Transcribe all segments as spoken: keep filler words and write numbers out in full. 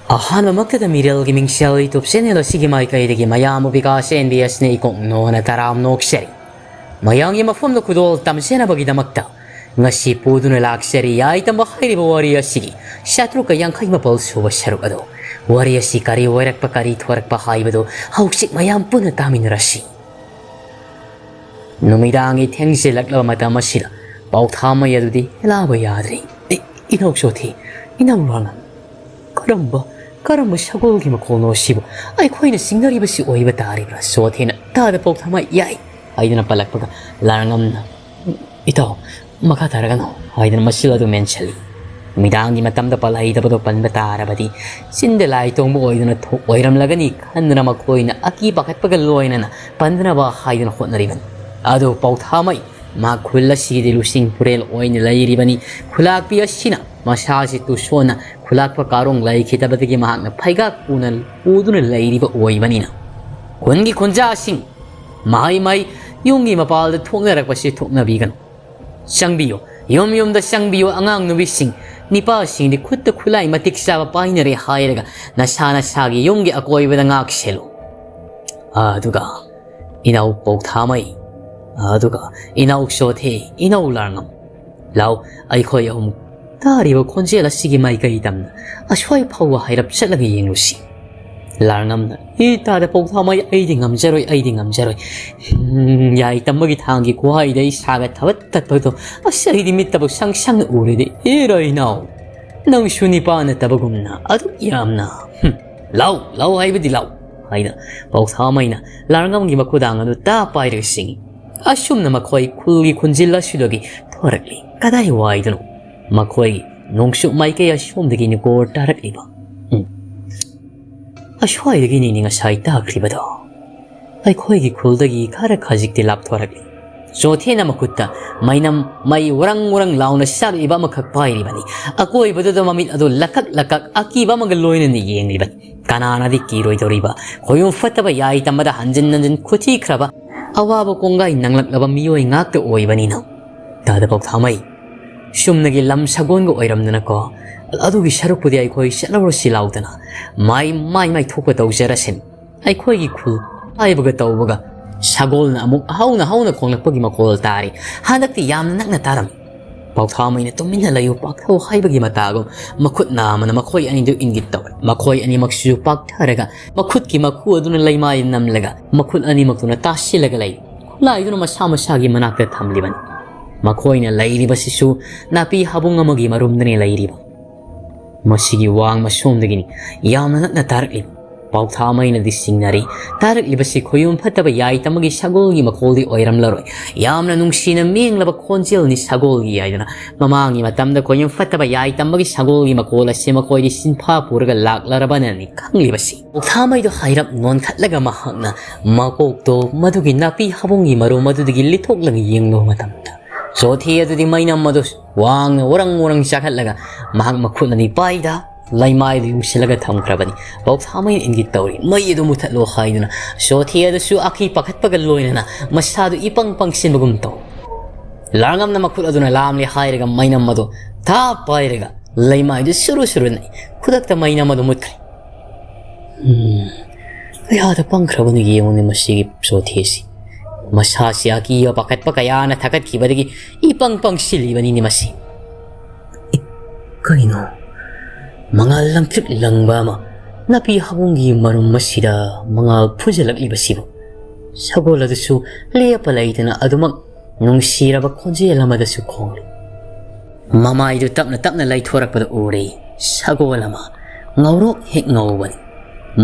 ꯑꯍꯥꯟꯕꯃꯛꯇꯗ ꯃꯤꯔꯦꯜꯒꯤ ꯃꯤꯡꯁꯦꯜ YouTube channel ꯑꯁꯤꯒꯤ ꯃꯥꯏꯀꯩꯗꯒꯤ ꯃꯌꯥꯝꯕꯨ ꯕꯤꯀꯥꯁ ꯑꯦꯟ ꯕꯤ ꯑꯦꯁꯅ ꯏꯀꯣꯛ ꯅꯣꯅ ꯇꯔꯥꯝꯅ ꯑꯣꯛꯆꯔꯤ꯫ ꯃꯌꯥꯝꯒꯤ ꯃꯐꯝꯗ ꯈꯨꯗꯣꯜ ꯇꯝꯖꯅꯕꯒꯤꯗꯃꯛꯇ ꯉꯁꯤ ꯄꯨꯗꯨꯅ ꯂꯥꯛꯆꯔꯤ꯫ ꯌꯥꯏꯇꯝꯕ ꯍꯥꯏꯔꯤꯕ ꯋꯥꯔꯤ ꯑꯁꯤꯒꯤ ꯆꯥꯇ꯭ꯔꯨꯛꯀ ꯌꯥꯡꯈꯩ ꯃꯥꯄꯜ ꯁꯨꯕ ꯁꯔꯨꯛ ꯑꯗꯨ꯫ ꯋꯥꯔꯤ ꯑꯁꯤ ꯀꯔꯤ ꯑꯣꯏꯔꯛꯄ, ꯀꯔꯤ ꯊꯣꯔꯛꯄ ꯍꯥꯏꯕꯗꯨ ꯍꯧꯖꯤꯛ ꯃꯌꯥꯝ ꯄꯨꯟꯅ ꯇꯥꯃꯤꯟꯅꯔꯁꯤ꯫ ꯅꯨꯃꯤꯗꯥꯡꯒꯤ ꯊꯦꯡꯖꯤꯜꯂꯛꯂꯕ ꯃꯇꯝ ꯑꯁꯤꯗ ꯄꯥꯎꯊꯥꯃꯩ ꯑꯗꯨꯗꯤ ꯍꯦꯂꯥꯕ ꯌꯥꯗ꯭ꯔꯤ꯫ "ꯏ-, ꯏꯅꯧ ꯆꯣꯊꯤ, ꯏꯅꯧ ꯂꯣꯅ, ꯀꯔꯝꯕ, ꯀꯔꯝꯕ ꯁꯒꯣꯜꯒꯤ ꯃꯈꯣꯜꯅꯣ ꯁꯤꯕꯨ? ꯑꯩꯈꯣꯏꯅ ꯆꯤꯡꯅꯔꯤꯕꯁꯤ ꯑꯣꯏꯕ ꯇꯥꯔꯤꯕ꯭ꯔꯥ?" ꯆꯣꯊꯤꯅ "ꯇꯥꯗ ꯄꯥꯎꯊꯥꯃꯩ ꯌꯥꯏ" ꯍꯥꯏꯗꯨꯅ ꯄꯜꯂꯛꯄꯒ ꯂꯥꯔꯉꯝꯅ, "ꯏꯇꯥꯎ, ꯃꯈꯥ ꯇꯥꯔꯒꯅꯨ" ꯍꯥꯏꯗꯨꯅ ꯃꯁꯤꯜ ꯑꯗꯨ ꯃꯦꯟꯁꯤꯜꯂꯤ꯫ ꯅꯨꯃꯤꯗꯥꯡꯒꯤ ꯃꯇꯝꯗ ꯄꯜꯍꯩꯗꯕꯗꯣ ꯄꯟꯕ ꯇꯥꯔꯕꯗꯤ ꯆꯤꯟꯗ ꯂꯥꯏ ꯇꯣꯡꯕ ꯑꯣꯏꯗꯨꯅ ꯊꯣꯛ-, ꯑꯣꯏꯔꯝꯂꯒꯅꯤ ꯈꯟꯗꯨꯅ ꯃꯈꯣꯏꯅ ꯑꯀꯤ ꯄꯥꯈꯠꯄꯒ ꯂꯣꯏꯅꯅ ꯄꯟꯗꯅꯕ ꯍꯥꯏꯗꯨꯅ ꯍꯣꯠꯅꯔꯤꯕꯅꯤ꯫ ꯑꯗꯨ ꯄꯥꯎꯊꯥꯃꯩ ꯃꯥ ꯈꯨꯜ ꯑꯁꯤꯒꯤꯗꯤ ꯂꯨꯆꯤꯡ ꯄꯨꯔꯦꯜ ꯑꯣꯏꯅ ꯂꯩꯔꯤꯕꯅꯤ꯫ ꯈꯨꯂꯥꯛꯄꯤ ꯑꯁꯤꯅ ꯃꯁꯥꯁꯤ ꯇꯨꯁꯣꯟꯅ ꯈꯨꯂꯥꯛꯄ ꯀꯥꯔꯣꯡ ꯂꯩꯈꯤꯗꯕꯗꯒꯤ ꯃꯍꯥꯛꯅ ꯐꯩꯒꯥꯛ ꯄꯨꯅ ꯄꯨꯗꯨꯅ ꯂꯩꯔꯤꯕ ꯑꯣꯏꯕꯅꯤꯅ ꯈꯨꯟꯒꯤ ꯈꯨꯟꯖꯥꯁꯤꯡ ꯃꯍꯩ ꯃꯍꯩ ꯌꯨꯝꯒꯤ ꯃꯄꯥꯜꯗ ꯊꯣꯛꯅꯔꯛꯄꯁꯤ ꯊꯣꯛꯅꯕꯤꯒꯅꯨ꯫ ꯆꯪꯕꯤꯌꯨ, ꯌꯨꯝ ꯌꯨꯝꯗ ꯆꯪꯕꯤꯌꯨ꯫ ꯑꯉꯥꯡ ꯅꯨꯄꯤꯁꯤꯡ, ꯅꯤꯄꯥꯁꯤꯡꯗꯤ ꯈꯨꯠꯇ ꯈꯨꯠꯂꯥꯏ ꯃꯇꯤꯛ ꯆꯥꯕ ꯄꯥꯏꯅꯔꯦ ꯍꯥꯏꯔꯒ ꯅꯁꯥ ꯅꯁꯥꯒꯤ ꯌꯨꯝꯒꯤ ꯑꯀꯣꯏꯕꯗ ꯉꯥꯛ ꯁꯦꯜꯂꯨ꯫ ꯑꯗꯨꯒ ꯏꯅꯥꯎ ꯄꯧꯊꯥꯃꯩ, ꯑꯗꯨꯒ ꯏꯅꯥꯎ ꯆꯣꯊꯦ, ꯏꯅꯥꯎ ꯂꯥꯔꯉꯝ, ꯂꯥꯎ, ꯑꯩꯈꯣꯏ ꯑꯍꯨꯝ ꯇꯥꯔꯤꯕ ꯈꯣꯟꯖꯦꯜ ꯑꯁꯤꯒꯤ ꯃꯥꯏꯀꯩ ꯇꯝꯅ ꯑꯁ꯭ꯋꯥꯏ ꯐꯥꯎꯕ ꯍꯥꯏꯔꯞ ꯆꯠꯂꯒ ꯌꯦꯡꯂꯨꯁꯤ꯫ ꯂꯥꯔꯉꯝꯅ, "ꯏ ꯇꯥꯗ ꯄꯧꯊꯥꯃꯩ, ꯑꯩꯗꯤ ꯉꯝꯖꯔꯣꯏ, ꯑꯩꯗꯤ ꯉꯝꯖꯔꯣꯏ꯫ ꯎꯝ, ꯌꯥꯏ ꯇꯝꯕꯒꯤ ꯊꯥꯡꯒꯤ ꯈꯨꯍꯥꯏꯗ ꯏꯁꯥꯒ ꯊꯕꯠ ꯇꯠꯄꯗꯣ, ꯑꯁ, ꯑꯩꯗꯤ ꯃꯤꯠꯇꯕꯨ ꯁꯪ ꯁꯪꯅ ꯎꯔꯦꯗꯤ꯫ ꯏꯔꯣ ꯏꯅꯥꯎ, ꯅꯪꯁꯨ ꯅꯤꯄꯥ ꯅꯠꯇꯕꯒꯨꯝꯅ ꯑꯗꯨꯛ ꯌꯥꯝꯅ꯫ ꯍꯨꯝ, ꯂꯥꯎ, ꯂꯥꯎ ꯍꯥꯏꯕꯗꯤ ꯂꯥꯎ" ꯍꯥꯏꯅ ꯄꯧꯊꯥꯃꯩꯅ ꯂꯥꯔꯉꯝꯒꯤ ꯃꯈꯨꯗꯥꯡ ꯑꯗꯨ ꯇꯥ ꯄꯥꯏꯔꯒ ꯆꯤꯡꯏ꯫ ꯑꯁꯨꯝꯅ ꯃꯈꯣꯏ ꯈꯨꯜꯒꯤ ꯈꯨꯟꯖꯤꯜ ꯑꯁꯤꯗꯒꯤ ꯊꯣꯔꯛꯂꯤ꯫ ꯀꯗꯥꯏ ꯋꯥꯏꯗꯅꯣ ꯃꯈꯣꯏꯒꯤ ꯅꯣꯡꯆꯨꯞ ꯃꯥꯏꯀꯩ ꯑꯁꯣꯝꯗꯒꯤ ꯅꯤꯀꯣꯔ ꯇꯥꯔꯛꯂꯤꯕ꯫ ꯎꯝ꯫ ꯑꯁ꯭ꯋꯥꯏꯗꯒꯤꯅꯤꯅꯦ ꯉꯁꯥꯏ ꯇꯥꯈ꯭ꯔꯤꯕꯗꯣ꯫ ꯑꯩꯈꯣꯏꯒꯤ ꯈꯨꯜꯗꯒꯤ ꯈꯔ ꯈꯖꯤꯛꯇꯤ ꯂꯥꯞꯊꯣꯔꯛꯂꯤ꯫ ꯆꯣꯊꯦꯅ ꯃꯈꯨꯠꯇ ꯃꯩꯅꯝ ꯃꯩ ꯋꯔꯪ ꯋꯔꯪ ꯂꯥꯎꯅ ꯆꯥꯛꯂꯤꯕ ꯑꯃꯈꯛ ꯄꯥꯏꯔꯤꯕꯅꯤ꯫ ꯑꯀꯣꯏꯕꯗꯨꯗ ꯃꯃꯤꯠ ꯑꯗꯨ ꯂꯀꯛ ꯂꯀꯛ ꯑꯀꯤꯕ ꯑꯃꯒ ꯂꯣꯏꯅꯅ ꯌꯦꯡꯂꯤꯕꯅꯤ꯫ ꯀꯅꯥꯅꯗꯤ ꯀꯤꯔꯣꯏꯗꯧꯔꯤꯕ? ꯈꯣꯌꯨꯝ ꯐꯠꯇꯕ ꯌꯥꯏ ꯇꯝꯕꯗ ꯍꯟꯖꯤꯟ ꯍꯟꯖꯤꯟ ꯈꯨꯊꯤꯈ꯭ꯔꯕ, ꯑꯋꯥꯕ ꯀꯣꯡꯒꯥꯏ ꯅꯪꯂꯛꯂꯕ ꯃꯤꯑꯣꯏ ꯉꯥꯛꯇ ꯑꯣꯏꯕꯅꯤꯅ꯫ ꯇꯥꯗ ꯄꯥꯎꯊꯥꯃꯩ, ꯆꯨꯝꯅꯒꯤ ꯂꯝ ꯁꯒꯣꯜꯒ ꯑꯣꯏꯔꯝꯗꯅꯀꯣ, ꯑꯗꯨꯒꯤ ꯁꯔꯨꯛꯄꯨꯗꯤ ꯑꯩꯈꯣꯏ ꯆꯠꯂꯨꯔꯁꯤ ꯂꯥꯎꯗꯅ ꯃꯥꯏ ꯃꯥꯏ ꯃꯥꯏ ꯊꯣꯛꯄ ꯇꯧꯖꯔꯁꯤꯅꯤ꯫ ꯑꯩꯈꯣꯏꯒꯤ ꯈꯨꯜ ꯍꯥꯏꯕꯒ ꯇꯧꯕꯒ ꯁꯒꯣꯜꯅ ꯑꯃꯨꯛ ꯍꯧꯅ ꯍꯧꯅ ꯈꯣꯡꯂꯛꯄꯒꯤ ꯃꯈꯣꯜ ꯇꯥꯔꯦ꯫ ꯍꯟꯗꯛꯇꯤ ꯌꯥꯝꯅ ꯅꯛꯅ ꯇꯥꯔꯝꯃꯤ꯫ ꯄꯥꯎꯊꯥꯃꯩꯅ "ꯇꯨꯃꯤꯟꯅ ꯂꯩꯌꯨ, ꯄꯥꯛꯊꯧ" ꯍꯥꯏꯕꯒꯤ ꯃꯇꯥꯒꯨꯝ ꯃꯈꯨꯠ ꯅꯥꯝꯃꯅ ꯃꯈꯣꯏ ꯑꯅꯤꯗꯨ ꯏꯪꯒꯤꯠ ꯇꯧꯔꯦ꯫ ꯃꯈꯣꯏ ꯑꯅꯤꯃꯛꯁꯨ ꯄꯥꯛꯊꯔꯒ ꯃꯈꯨꯠꯀꯤ ꯃꯈꯨ ꯑꯗꯨꯅ ꯂꯩꯃꯥꯏ ꯅꯝꯂꯒ ꯃꯈꯨꯠ ꯑꯅꯤꯃꯛꯇꯨꯅ ꯇꯥꯁꯤꯜꯂꯒ ꯂꯩ꯫ ꯈꯨꯠꯂꯥꯏꯗꯨꯅ ꯃꯁꯥ ꯃꯁꯥꯒꯤ ꯃꯅꯥꯛꯇ ꯊꯝꯂꯤꯕꯅꯤ꯫ ꯃꯈꯣꯏꯅ ꯂꯩꯔꯤꯕꯁꯤꯁꯨ ꯅꯥꯄꯤ ꯍꯥꯕꯨꯡ ꯑꯃꯒꯤ ꯃꯔꯨꯝꯗꯅꯤ ꯂꯩꯔꯤꯕ꯫ ꯃꯁꯤꯒꯤ ꯋꯥꯡꯃ ꯁꯣꯝꯗꯒꯤꯅꯤ ꯌꯥꯝꯅ ꯅꯛꯅ ꯇꯥꯔꯛꯂꯤꯕ꯫ ꯄꯥꯎꯊꯥꯃꯩꯅꯗꯤ ꯆꯤꯡꯅꯔꯤ, ꯇꯥꯔꯛꯂꯤꯕꯁꯤ ꯈꯣꯌꯨꯝ ꯐꯠꯇꯕ ꯌꯥꯏ ꯇꯝꯕꯒꯤ ꯁꯒꯣꯜꯒꯤ ꯃꯈꯣꯜꯗꯤ ꯑꯣꯏꯔꯝꯂꯔꯣꯏ꯫ ꯌꯥꯝꯅ ꯅꯨꯡꯁꯤꯅ ꯃꯦꯡꯂꯕ ꯈꯣꯟꯖꯦꯜꯅꯤ ꯁꯒꯣꯜꯒꯤ ꯍꯥꯏꯗꯨꯅ꯫ ꯃꯃꯥꯡꯒꯤ ꯃꯇꯝꯗ ꯈꯣꯌꯨꯝ ꯐꯠꯇꯕ ꯌꯥꯏ ꯇꯝꯕꯒꯤ ꯁꯒꯣꯜꯒꯤ ꯃꯈꯣꯜ ꯑꯁꯤ ꯃꯈꯣꯏꯗꯤ ꯁꯤꯟꯐꯥ ꯄꯨꯔꯒ ꯂꯥꯛꯂꯔꯕꯅꯅꯤ ꯈꯪꯂꯤꯕꯁꯤ꯫ ꯄꯥꯎꯊꯥꯃꯩꯗꯣ ꯍꯥꯏꯔꯞ ꯅꯣꯟꯈꯠꯂꯒ ꯃꯍꯥꯛꯅ ꯃꯀꯣꯛꯇꯣ ꯃꯗꯨꯒꯤ ꯅꯥꯄꯤ ꯍꯥꯕꯨꯡꯒꯤ ꯃꯔꯨꯝ ꯑꯗꯨꯗꯒꯤ ꯂꯤꯊꯣꯛꯂꯒ ꯌꯦꯡꯂꯨꯕ ꯃꯇꯝꯗ, ꯆꯣꯊꯦ ꯑꯗꯨꯗꯤ ꯃꯩꯅꯝ ꯑꯗꯨ ꯋꯥꯡꯅ ꯎꯔꯪ ꯎꯔꯪ ꯆꯥꯈꯠꯂꯒ ꯃꯍꯥꯛ ꯃꯈꯨꯠ ꯑꯅꯤ ꯄꯥꯏꯗ ꯂꯩꯃꯥꯏꯗꯨ ꯌꯨꯡꯁꯤꯜꯂꯒ ꯊꯝꯈ꯭ꯔꯕꯅꯤ꯫ ꯄꯥꯎꯊꯥꯃꯩꯅ ꯏꯪꯒꯤꯠ ꯇꯧꯔꯤ, "ꯃꯩ ꯑꯗꯨ ꯃꯨꯊꯠꯂꯣ" ꯍꯥꯏꯗꯨꯅ꯫ ꯆꯣꯊꯦ ꯑꯗꯨꯁꯨ ꯑꯀꯤ ꯄꯥꯈꯠꯄꯒ ꯂꯣꯏꯅꯅ ꯃꯁꯥꯗꯨ ꯏꯄꯪ ꯄꯪꯁꯤꯟꯕꯒꯨꯝ ꯇꯧ꯫ ꯂꯥꯡꯉꯝꯅ ꯃꯈꯨꯠ ꯑꯗꯨꯅ ꯂꯥꯝꯂꯦ ꯍꯥꯏꯔꯒ ꯃꯩꯅꯝ ꯑꯗꯨ ꯊꯥꯞ ꯄꯥꯏꯔꯒ ꯂꯩꯃꯥꯏꯗꯨ ꯁꯨꯔꯨ ꯁꯨꯔꯨ ꯅꯛꯏ꯫ ꯈꯨꯗꯛꯇ ꯃꯩꯅꯝ ꯑꯗꯨ ꯃꯨꯠꯈ꯭ꯔꯦ꯫ "ꯎꯝ, ꯀꯌꯥꯗ ꯄꯪꯈ꯭ꯔꯕꯅꯣ ꯌꯦꯡꯉꯨꯅꯦ ꯃꯁꯤꯒꯤ ꯆꯣꯊꯦꯁꯤ꯫ ꯃꯁꯥꯁꯤ ꯑꯀꯤꯕ ꯄꯥꯈꯠꯄ ꯀꯌꯥꯅ ꯊꯥꯀꯠꯈꯤꯕꯗꯒꯤ ꯏꯄꯪ ꯄꯪꯁꯤꯜꯂꯤꯕꯅꯤꯅꯦ ꯃꯁꯤ꯫ ꯑꯦ, ꯀꯩꯅꯣ? ꯃꯉꯥꯜ ꯂꯪꯇ꯭ꯔꯤꯛ ꯂꯪꯕ ꯑꯃ ꯅꯥꯄꯤ ꯍꯥꯕꯨꯡꯒꯤ ꯃꯔꯨꯝ ꯑꯁꯤꯗ ꯃꯉꯥꯜ ꯐꯨꯖꯜꯂꯛꯂꯤꯕꯁꯤꯕꯨ?" ꯁꯒꯣꯜ ꯑꯗꯨꯁꯨ ꯂꯦꯞꯄ ꯂꯩꯇꯅ ꯑꯗꯨꯃꯛ ꯅꯨꯡꯁꯤꯔꯕ ꯈꯣꯟꯖꯦꯜ ꯑꯃꯗꯁꯨ ꯈꯣꯡꯂꯤ꯫ ꯃꯃꯥꯏꯗꯨ ꯇꯞꯅ ꯇꯞꯅ ꯂꯩꯊꯣꯔꯛꯄꯗ ꯎꯔꯦ ꯁꯒꯣꯜ ꯑꯃ ꯉꯧꯔꯣꯛ ꯍꯦꯛ ꯉꯧꯕꯅꯤ꯫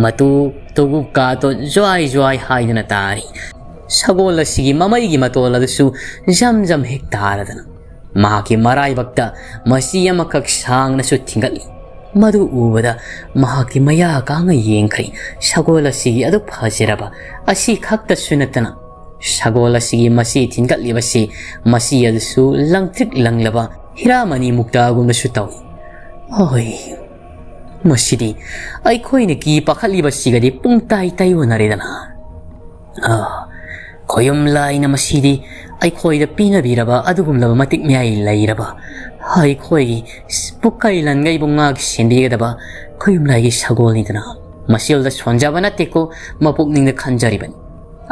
ꯃꯇꯨ ꯇꯧꯕꯨꯛ ꯀꯥꯇꯣ ꯖ꯭ꯋꯥꯏ ꯖ꯭ꯋꯥꯏ ꯍꯥꯏꯗꯨꯅ ꯇꯥꯔꯤ꯫ ꯁꯒꯣꯜ ꯑꯁꯤꯒꯤ ꯃꯃꯩꯒꯤ ꯃꯇꯣꯜ ꯑꯗꯨꯁꯨ ꯖꯝ ꯖꯝ ꯍꯦꯛ ꯇꯥꯔꯗꯅ ꯃꯍꯥꯛꯀꯤ ꯃꯔꯥꯏꯕꯛꯇ ꯃꯆꯤ ꯑꯃꯈꯛ ꯁꯥꯡꯅꯁꯨ ꯊꯤꯡꯒꯠꯂꯤ꯫ ꯃꯗꯨ ꯎꯕꯗ ꯃꯍꯥꯛꯀꯤ ꯃꯌꯥ ꯀꯥꯡꯅ ꯌꯦꯡꯈ꯭ꯔꯦ꯫ ꯁꯒꯣꯜ ꯑꯁꯤꯒꯤ ꯑꯗꯨꯛ ꯐꯖꯔꯕ ꯑꯁꯤ ꯈꯛꯇꯁꯨ ꯅꯠꯇꯅ ꯁꯒꯣꯜ ꯑꯁꯤꯒꯤ ꯃꯆꯤ ꯊꯤꯟꯒꯠꯂꯤꯕꯁꯤ ꯃꯆꯤ ꯑꯗꯨꯁꯨ ꯂꯪꯇ꯭ꯔꯤꯛ ꯂꯪꯂꯕ ꯍꯤꯔꯥꯃꯅꯤ ꯃꯨꯛꯇꯥꯒꯨꯝꯅꯁꯨ ꯇꯧꯏ꯫ ꯍꯣꯏ, ꯃꯁꯤꯗꯤ ꯑꯩꯈꯣꯏꯅ ꯀꯤ ꯄꯥꯈꯠꯂꯤꯕꯁꯤꯒꯗꯤ ꯄꯨꯡꯇꯥꯏ ꯇꯥꯏꯑꯣꯟꯅꯔꯦꯗꯅ꯫ ꯑꯥ, ꯈꯣꯌꯨꯝ ꯂꯥꯏꯅ ꯃꯁꯤꯗꯤ ꯑꯩꯈꯣꯏꯗ ꯄꯤꯅꯕꯤꯔꯕ ꯑꯗꯨꯒꯨꯝꯂꯕ ꯃꯇꯤꯛ ꯃꯌꯥꯏ ꯂꯩꯔꯕ ꯑꯩꯈꯣꯏꯒꯤ ꯄꯨꯀꯩ ꯂꯟꯒꯩꯕꯨ ꯉꯥꯛ ꯁꯦꯟꯕꯤꯒꯗꯕ ꯈꯨꯌꯨꯝꯂꯥꯏꯒꯤ ꯁꯒꯣꯜꯅꯤꯗꯅ꯫ ꯃꯁꯤꯜꯗ ꯁꯣꯟꯖꯕ ꯅꯠꯇꯦꯀꯣ, ꯃꯄꯨꯛꯅꯤꯡꯗ ꯈꯟꯖꯔꯤꯕꯅꯤ꯫